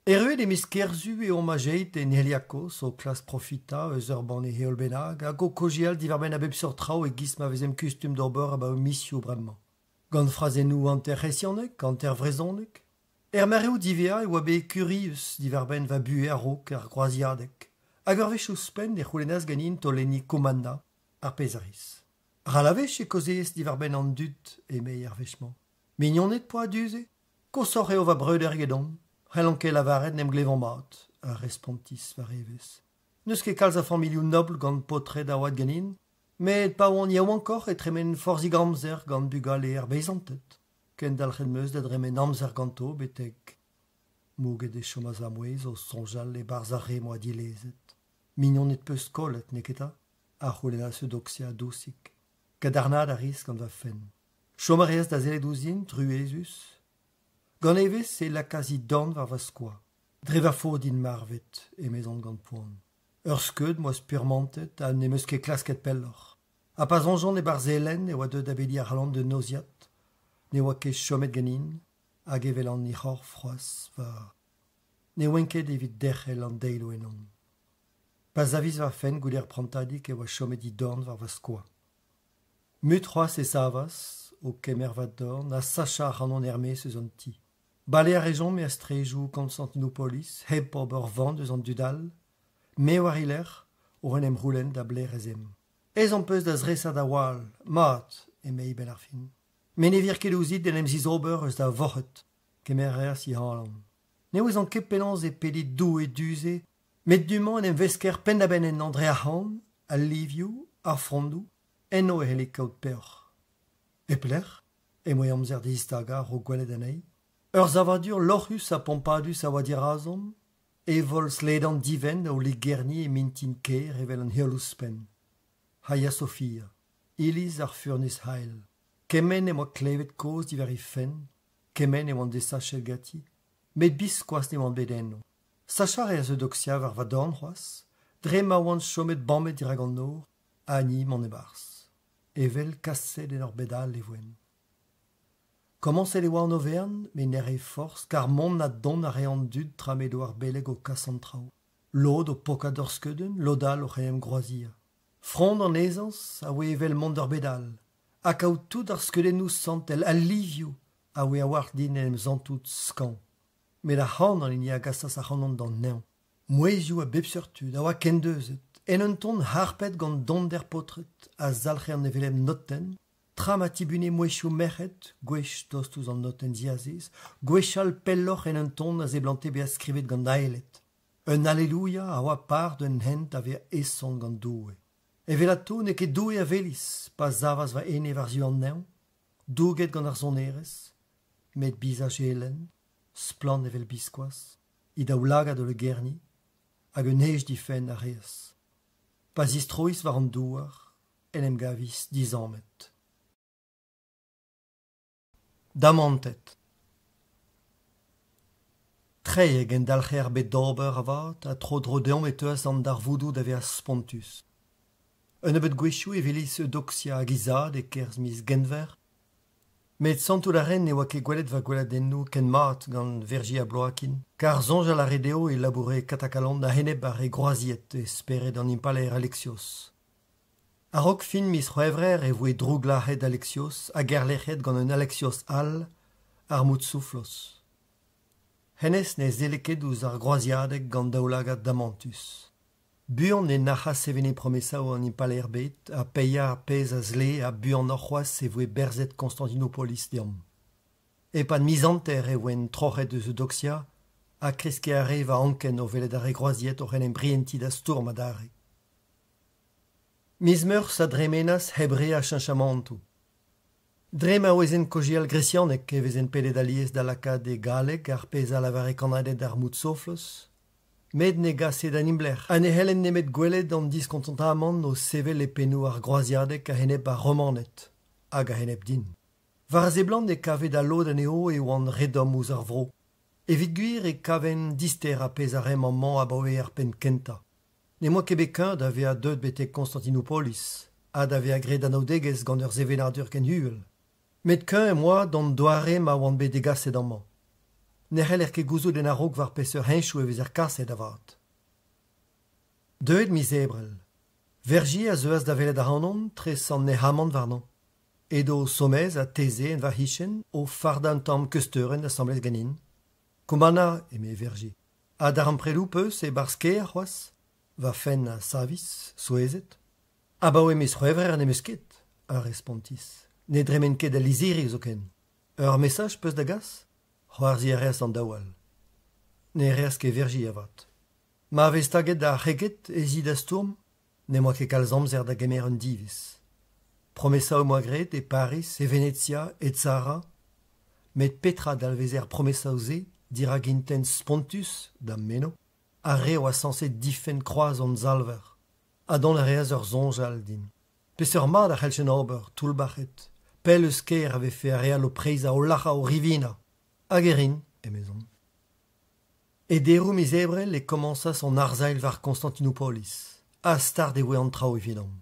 Erruet e miz Kerzu eo omp azeet en Heliakos o klask profitañ eus ur banne heol bennak hag o kaozeal diwar-benn a bep seurt traoù e-giz ma vezemp kustum d'ober abaoe mizioù bremañ. Gant frazennoù hanter-c'hresianek, hanter-vrezhonek. Er mareoù diwezhañ e oa bet kurius diwar-benn va buhez a-raok ar groaziadeg. Hag ur wech ouzhpenn e c'houlennas ganin taolenniñ Kommanna, ar pezh a ris. Ral a wech e kaozeez diwar-benn an dud, eme ar wech-mañ. Mignoned 'poa du-se ? Koshoc'h eo va breudeur egedon. C'hellan ket lavaret 'n em glevan mat, a respontis war evezh. N'eus ket kalz a familhoù nobl gant paotred a oad ganin, met pa oan yaouankoc'h e tremen forzhik amzer gant bugale ar beizanted. Kendalc'het 'm eus da dremen amzer ganto betek Mouget e chomas va mouezh o soñjal e-barzh ar re 'm boa dilezet. Mignoned 'peus kollet, neketa ? a c'houlennas Eudoxia dousik. Kadarnaat a ris gant va fenn. Chom a reas da sellet ouzhin, truezus. Gant evezh e lakaas he dorn war va skoaz. Dre va faot int marvet, emezon gant poan. Ur skeud 'm boa spurmantet ha n'em eus ket klasket pelloc'h. Ha pa soñjan e-barzh Elen e oa deuet da bediñ ac'hanon d'un noziad. Ne oa ket chomet ganin. Hag evel an ic'horf c'hoazh va Ne oan ket evit derc'hel an deilioù ennon. Pa savis va fenn goude ar prantadig e oa chomet he dorn war va skoaz. Mut c'hoazh e savas, o kemer va dorn ha sachañ ac'hanon er-maez eus an ti. Bale a rejomp er straedoù Konstantinopolis hep ober van eus an dud all, me war he lerc'h, oc'h en em c'houlenn da belec'h ez aemp. Ezhomm 'peus da zresañ da wall, mat, emei 'benn ar fin. Met ne vir ket ouzhit d'en em zizober eus da vorc'hed. Kemer a reas he alan. Ne ouezan ket penaos e pedit Doue du-se, met du-mañ en em vesker penn-da-benn ennañ dre ar c'han, al livioù, ar frondoù, eno e c'helle kaout peoc'h. E pelec'h em boa amzer da zistagañ a-raok gwelet anezhi. Ur savadur lorc'hus ha pompadus a oa dirazomp, e volz ledan divent o legerniñ e mintin kêr evel an heol ouzhpenn. Hagia Sophia, iliz ar furnez hael. Kement em boa klevet kaoz diwar he fenn, kement e oan desachet ganti, met biskoazh ne oan bet eno. Sachañ a reas Eudoxia war va dorn c'hoazh, dre ma oan chomet bamet dirak an nor, ha ni mont e-barzh. Evel kaset en ur bed all e voen. Komañset e oa an overenn, met ne rae forzh kar mont ha dont a rae an dud tra m'edo ar beleg o kas an traoù. Lod o pokat d'ur skeudenn, lod all oc'h en em groaziañ. Frond an ezañs a oa evel mont d'ur bed all, ha kaout tout ar skeudennoù santel, al livioù, a oa a-walc'h din en em santout skañv. Met ar c'han an hini a gasas ac'hanon d'an neñv. Mouezhioù a bep seurt tud a oa kendeuzet, en un ton harpet gant donder paotred a zalc'he an hevelep notenn, tra ma tibune mouezhioù merc'hed, gwech tost ouzh an notenn diazez, gwech all pelloc'h en un ton a seblante bezañ skrivet gant aeled. Un Alleluia a oa par d'un hent da vezañ heson gant Doue. Evelato n'eo ket Doue a welis pa savas va ene war-zu an neñv, douget gant ar sonerezh, met bizaj Elen, splann evel biskoazh, he daoulagad o lugerniñ, hag un hej difenn a reas. Pa zistrois war an douar en em gavis dizammet. Damantet. Treiñ a gendalc'he ar bed d'ober avat ha tro-dro deomp e teuas an darvoudoù da vezañ spontus. Un nebeud gwezhioù e welis Eudoxia hag he zad e-kerzh miz Genver, met santout a raen ne oa ket gwelet va gweladennoù ken mat gant Verji ha Bloakin, kar soñjal a rae dezho e laboure Katakalon a-enep ar re groaziet e spered an impalaer Alexios. A-raok fin miz C'hwevrer e voe drouglazhet Alexios hag erlec'hiet gant un Alexios all, ar Moutsouflos. Hennezh ne selle ket ouzh ar groaziadeg gant daoulagad damantus. Buan e nac'has seveniñ promesaoù an impalaer bet ha paeañ ar pezh a zlee ha buanoc'h c'hoazh e voe berzet Konstantinopolis deomp. E-pad miz hanter e voent troc'het eus Eudoxia ha kreskiñ a rae va anken o welet ar re groaziet oc'h en em brientiñ da stourm adarre. Miz Meurzh a dremenas hep re a cheñchamantoù. Dre ma ouezen kaozeal gresianeg e vezen pedet alies da lakaat e galleg ar pezh a lavare kannaded ar Moutsoflos, met ne gase da neblec'h ha ne c'hellen nemet gwelet an diskontantamant o sevel e pennoù ar groaziadeg a-enep ar Romaned hag a-enep din. War a seblant e kave da lod anezho e oan re domm ouzh ar vro. Evit gwir e kaven dister ar pezh a raemp amañ abaoe ar penn kentañ. N'em boa ket bet kuñv da vezañ deuet betek Konstantinopolis ha da vezañ graet anaoudegezh gant ur sevenadur ken uhel. Met kuñv em boa d'an doare ma oan bet degaset amañ. Ne c'heller ket gouzout en a-raok war peseurt henchoù e vezer kaset avat. Deuet miz Ebrel. Vergier a zeuas da welet ac'hanon tres an nec'hamant warnañ. Edo Somez ha Thésée en va c'hichen o fardañ un tamm keusteurenn asambles ganin. Kommanna, eme Vergier, ha darempredoù 'peus e-barzh kêr c'hoazh ? Va fenn a savis, souezhet. Abaoe miz C'hwevrer n'em eus ket, a respontis. Ne dremen ket al lizhiri zoken. Ur mesaj 'peus da gas ? C'hoarzhiñ a reas an daou all. Ne reas ket Vergier avat. Ma vez taget ar c'heged ez i da stourm ? N'em boa ket kalz amzer da gemer un diviz. Promesaoù am boa graet e Pariz, e Venezia, e Zara. Met petra dalveze ar promesaoù-se dirak intent spontus, da'm meno, ar re a oa sañset difenn kroaz hon Salver? Ha dont a reas ur soñj all din. Peseurt mad a c'helljen ober, toullbac'het, pell eus kêr a vefe ar re all o preizhañ, o lac'hañ, o rivinañ? Hag e rin, emezon. E deroù miz Ebrel e komañsas an arsailh war Konstantinopolis ha start e voe an traoù evidomp.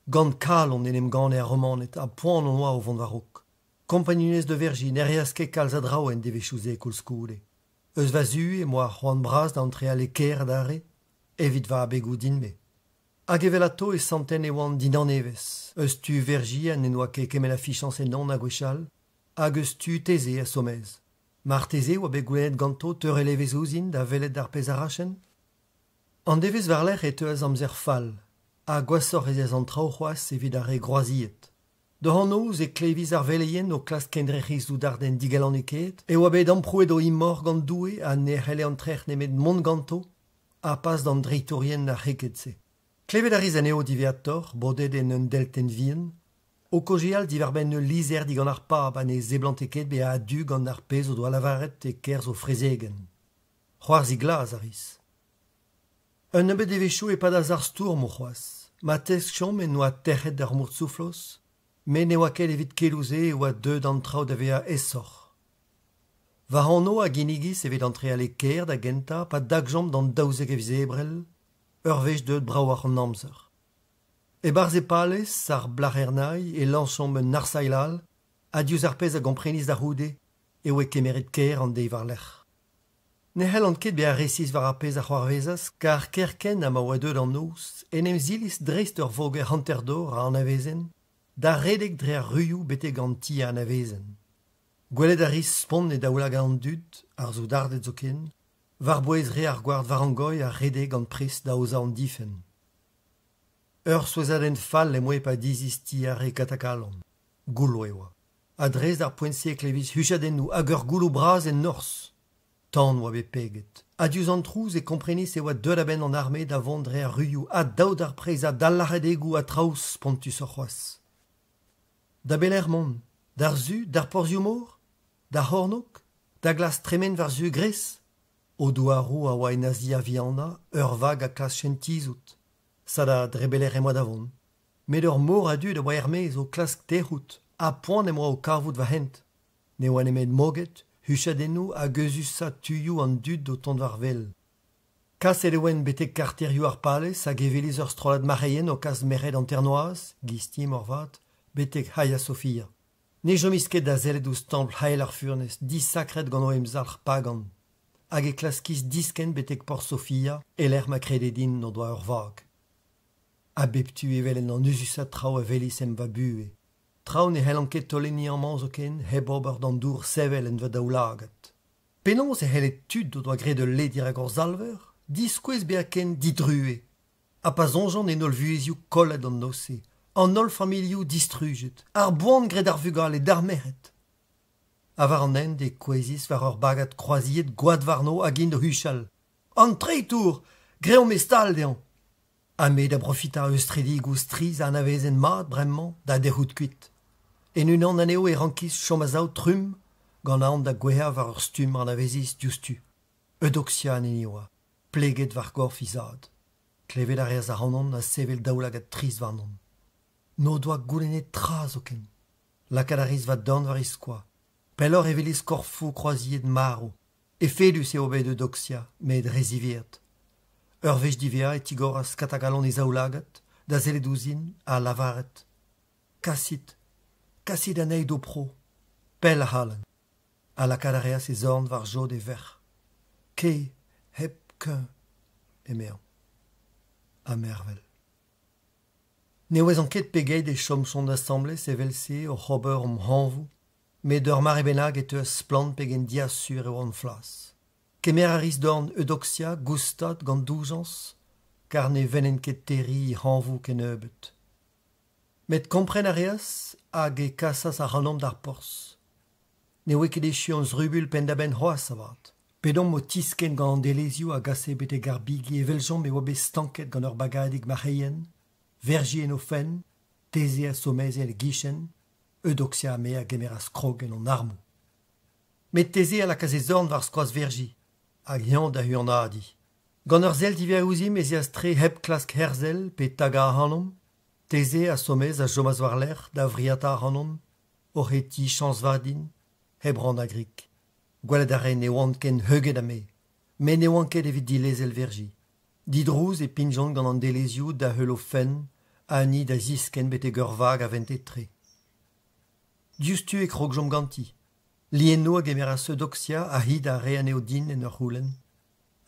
Gant kalon en em ganne ar Romaned ha poan hon oa o vont war-raok. Kompagnunezh de Vergy ne reas ket kalz a draoù en devezhioù-se koulskoude. Eus va zu em boa c'hoant bras da antreal e kêr adarre, evit va abegoù din-me. Hag evelato e santen e oan dindan evezh, eus tu Vergy ha n'en doa ket kement a fichañs ennon ha gwechall, hag eus tu Thésée ha Somez. Marteze e oa bet goulennet ganto teurel evezh ouzhin da welet ar pezh a rachen ? An devezh war-lerc'h e teuas amzer fall, ha gwashoc'h ez eas an traoù c'hoazh evit ar re groaziet. Doc'h an noz e klevis ar veleien o klask kendrec'hiñ soudarded digalonekaet e oa bet amprouet o imor gant Doue ha ne c'helle an trec'h nemet mont ganto ha pas d'an dreitourien ar c'heked-se. Klevet a ris anezho diwezhatoc'h, bodet en un deltenn vihan, o kaozeal diwar-benn ul lizher digant ar pab ha ne seblante ket bezañ a-du gant ar pezh o doa lavaret e-kerzh o frezegenn. C'hoarzhiñ glas a ris. Un nebeud devezhioù e-pad ar stourm c'hoazh, ma teskjomp en doa tec'het ar Moursouflos, met ne oa ket evit keloù-se e oa deuet an traoù da vezañ aesoc'h. Va anv a ginnigis evit antreal e kêr da gentañ pa dagjomp d'an 12 a viz Ebrel, ur wech deuet bravoc'h an amzer. E-barzh e palez ar Blac'hernay e lañsjomp un arsailh all ha diouzh ar pezh a gomprenis da c'houde e oe kemeret kêr an deiz war-lerc'h. Ne c'hellan ket bezañ resis war ar pezh a c'hoarvezas kar kerkent ha ma oa deuet an noz en em zilis dreist ur voger hanter-dor a anavezen da redek dre ar ruioù betek an ti a anavezen. Gwelet a ris spont e daoulagad an dud, ar soudarded zoken, war-bouez re ar gward Varangoy a rede gant pres da aozañ an difenn. Ur souezhadenn fall em boa pa dizhis ti ar re Katakalon. Goullo e oa. Ha dres d'ar poent-se e klevis huchadennoù hag ur gouloù bras en norzh. Tan oa bet peget. Ha diouzh an trouz e komprenis e oa deuet a-benn an arme da vont dre ar ruioù ha daou d'ar preizhañ d'al lâradegoù ha traoù spontusoc'h c'hoazh. Da belec'h mont ? D'ar su, d'ar porzhioù-mor ? D'ar c'hornôg ? Da glask tremen war-zu Gres ? O douaroù a oa en Azia Vihanañ, ur vag a klaskjent tizhout. Sada dre belec'h em boa da vont. Met ur mor a dud a oa er-maez o klask tec'hout ha poan em boa o kavout va hent. Ne oa nemet moged, huchadennoù hag euzhusañ tuioù an dud o tont war wel. Kaset e oan betek karterioù ar palez hag e welis ur strollad marc'heien o kas merc'hed hanternoazh, gisti moarvat, betek Hagia Sophia. Ne chomis ket da sellet ouzh templ hael ar furnez, disakret gant o emzalc'h pagan. Hag e klaskis diskenn betek porzh Sofia, e-lec'h ma krede din o doa ur vag. A bep tu e welen an euzhusañ traoù a welis em va buhez. Traoù ne c'hellan ket taolenniñ amañ zoken hep ober d'an dour sevel en va daoulagad. Penaos e c'helle tud o doa graet ul le dirak hor Salver diskouez bezañ ken didruez ? Ha pa soñjan en holl vuhezioù kollet an noz-se, an holl familhoù distrujet, ar boan graet d'ar vugale, d'ar merc'hed. Ha war an hent e kouezhis war ur bagad kroaziet gwad warno hag int o huchal. An treitour ! Greomp e stal dezhañ ! Ha me da brofitañ eus stredigoù strizh a anavezen mat bremañ da dec'hout kuit. En unan anezho e rankis chom a-sav trumm gant aon da gouezhañ war ur stumm a anavezis diouzhtu. Eudoxia an hini oa, pleget war gorf he zad. Klevet a reas ac'hanon ha sevel daoulagad trist warnon. N'o doa goulennet tra zoken. Lakaat a ris va dorn war he skoaz. Pelloc'h e welis korfoù kroaziet marv. Efedus eo bet Eudoxia, met re ziwezhat. Ur wech diwezhañ e tigoras Katagalon e zaoulagad da sellet ouzhin ha lavaret Kasit, kasit anezhi d'ho pro, pell ac'halenn. Ha lakaat a reas e zorn war jod e verc'h. Kae, hep kuñv, emezañ. Ha mervel. Ne ouezan ket pegeit e chomjont asambles evel-se oc'h ober hom hañvoù, met d'ur mare bennak e teuas splann pegen diasur e oan flas. Kemer a ris dorn Eudoxia goustad gant doujañs, kar ne vennen ket terriñ he hañvoù kennebeut. Met kompren a reas hag e kasas ac'hanomp d'ar porzh. Ne oa ket echu an zrubuilh penn-da-benn c'hoazh avat. P'edomp o tiskenn gant an delezioù a gase betek ar bigi e weljomp e oa bet stanket gant ur bagadig marc'heien, Verji en o fenn, Teze ha Someze en e gichen, Eudoxia ha me a gemeras krog en hon armoù. Met Teze a lakaas e zorn war skoaz Verji, hag eñ da huanadiñ. Gant ur sell diwezhañ ouzhimp ez eas tre hep klask herzel pe tagañ ac'hanomp. Teze ha Somez a chomas war-lerc'h da vriata ac'hanon, oc'h hetiñ chañs vat din, hep rannañ grik. Gwelet a raen ne oan ken heuget ha me. Met ne oan ket evit dilezel Verji. Didrouz e pignjont gant an delezioù da heul o fenn ha ni da ziskenn betek ur vag a vente tre. Diouzhtu e krogjomp ganti. Liennoù a gemeras Eudoxia ha hi da reiñ anezho din en ur c'houlenn.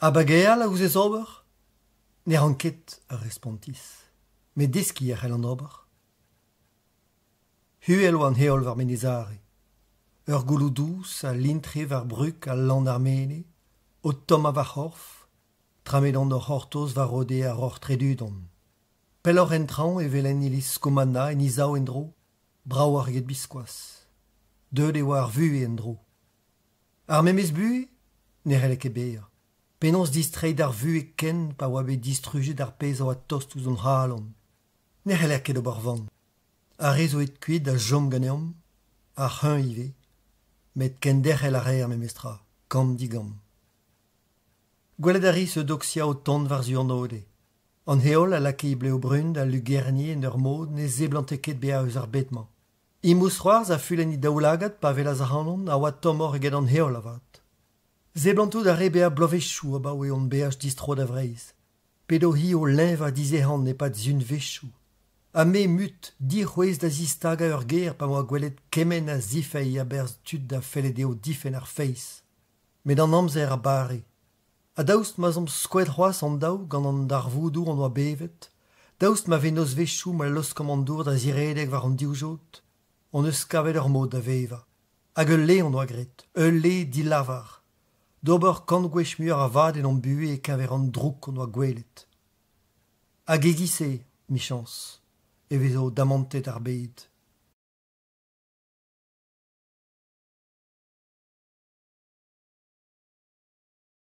Ha bageal a ouzez ober ? Ne ran ket, a respontis. Met deskiñ a c'hellan ober. Uhel oa an heol war Menez Are. Ur gouloù dous a lintre war brug ha lann ar menez, o tommañ va c'horf, tra m'edon o c'hortoz war ode ar Roc'h Tredudon. Pelloc'h en traoñ e welen iliz Kommanna en he sav en-dro, bravoc'h eget biskoazh. Deuet e oa ar vuhez en-dro. Ar memes buhez ? Ne c'helle ket bezañ. Penaos distreiñ d'ar vuhez ken pa oa bet distrujet ar pezh a oa tost ouzh hon c'halon ? Ne c'heller ket ober van. Ar re zo aet kuit a chom ganeomp, ar c'hreñv ivez, met kenderc'hel a reer memestra, kamm-digamm. Gwelet a ris Eudoxia o tont war-zu an ode. An heol a lakae he blev brun da lugerniñ en ur mod ne seblante ket bezañ eus ar bed-mañ. He mousc'hoarzh a fulenn he daoulagad pa welas ac'hanon a oa tommoc'h eget an heol avat. Seblantout a rae bezañ bloavezhioù abaoe hon beaj distro da Vreizh. P'edo-hi o leñvañ dizehan e-pad sizhunvezhioù. Ha me mut, dic'houest da zistagañ ur ger pa 'm boa gwelet kement a zifeiz a-berzh tud a felle dezho difenn ar feiz. Met an amzer a bare. Ha daoust ma'z omp skoet c'hoazh hon-daou gant an darvoudoù hon doa bevet, daoust ma vez nozvezhioù ma laoskomp an dour da ziredek war hon divjod, hon eus kavet ur mod da vevañ. Hag ul le hon doa graet, ul le dilavar, d'ober kant gwech muioc'h a vad en hon buhez e-keñver an droug hon doa gwelet. Hag e-giz-se, 'michañs, e vezo damantet ar bed.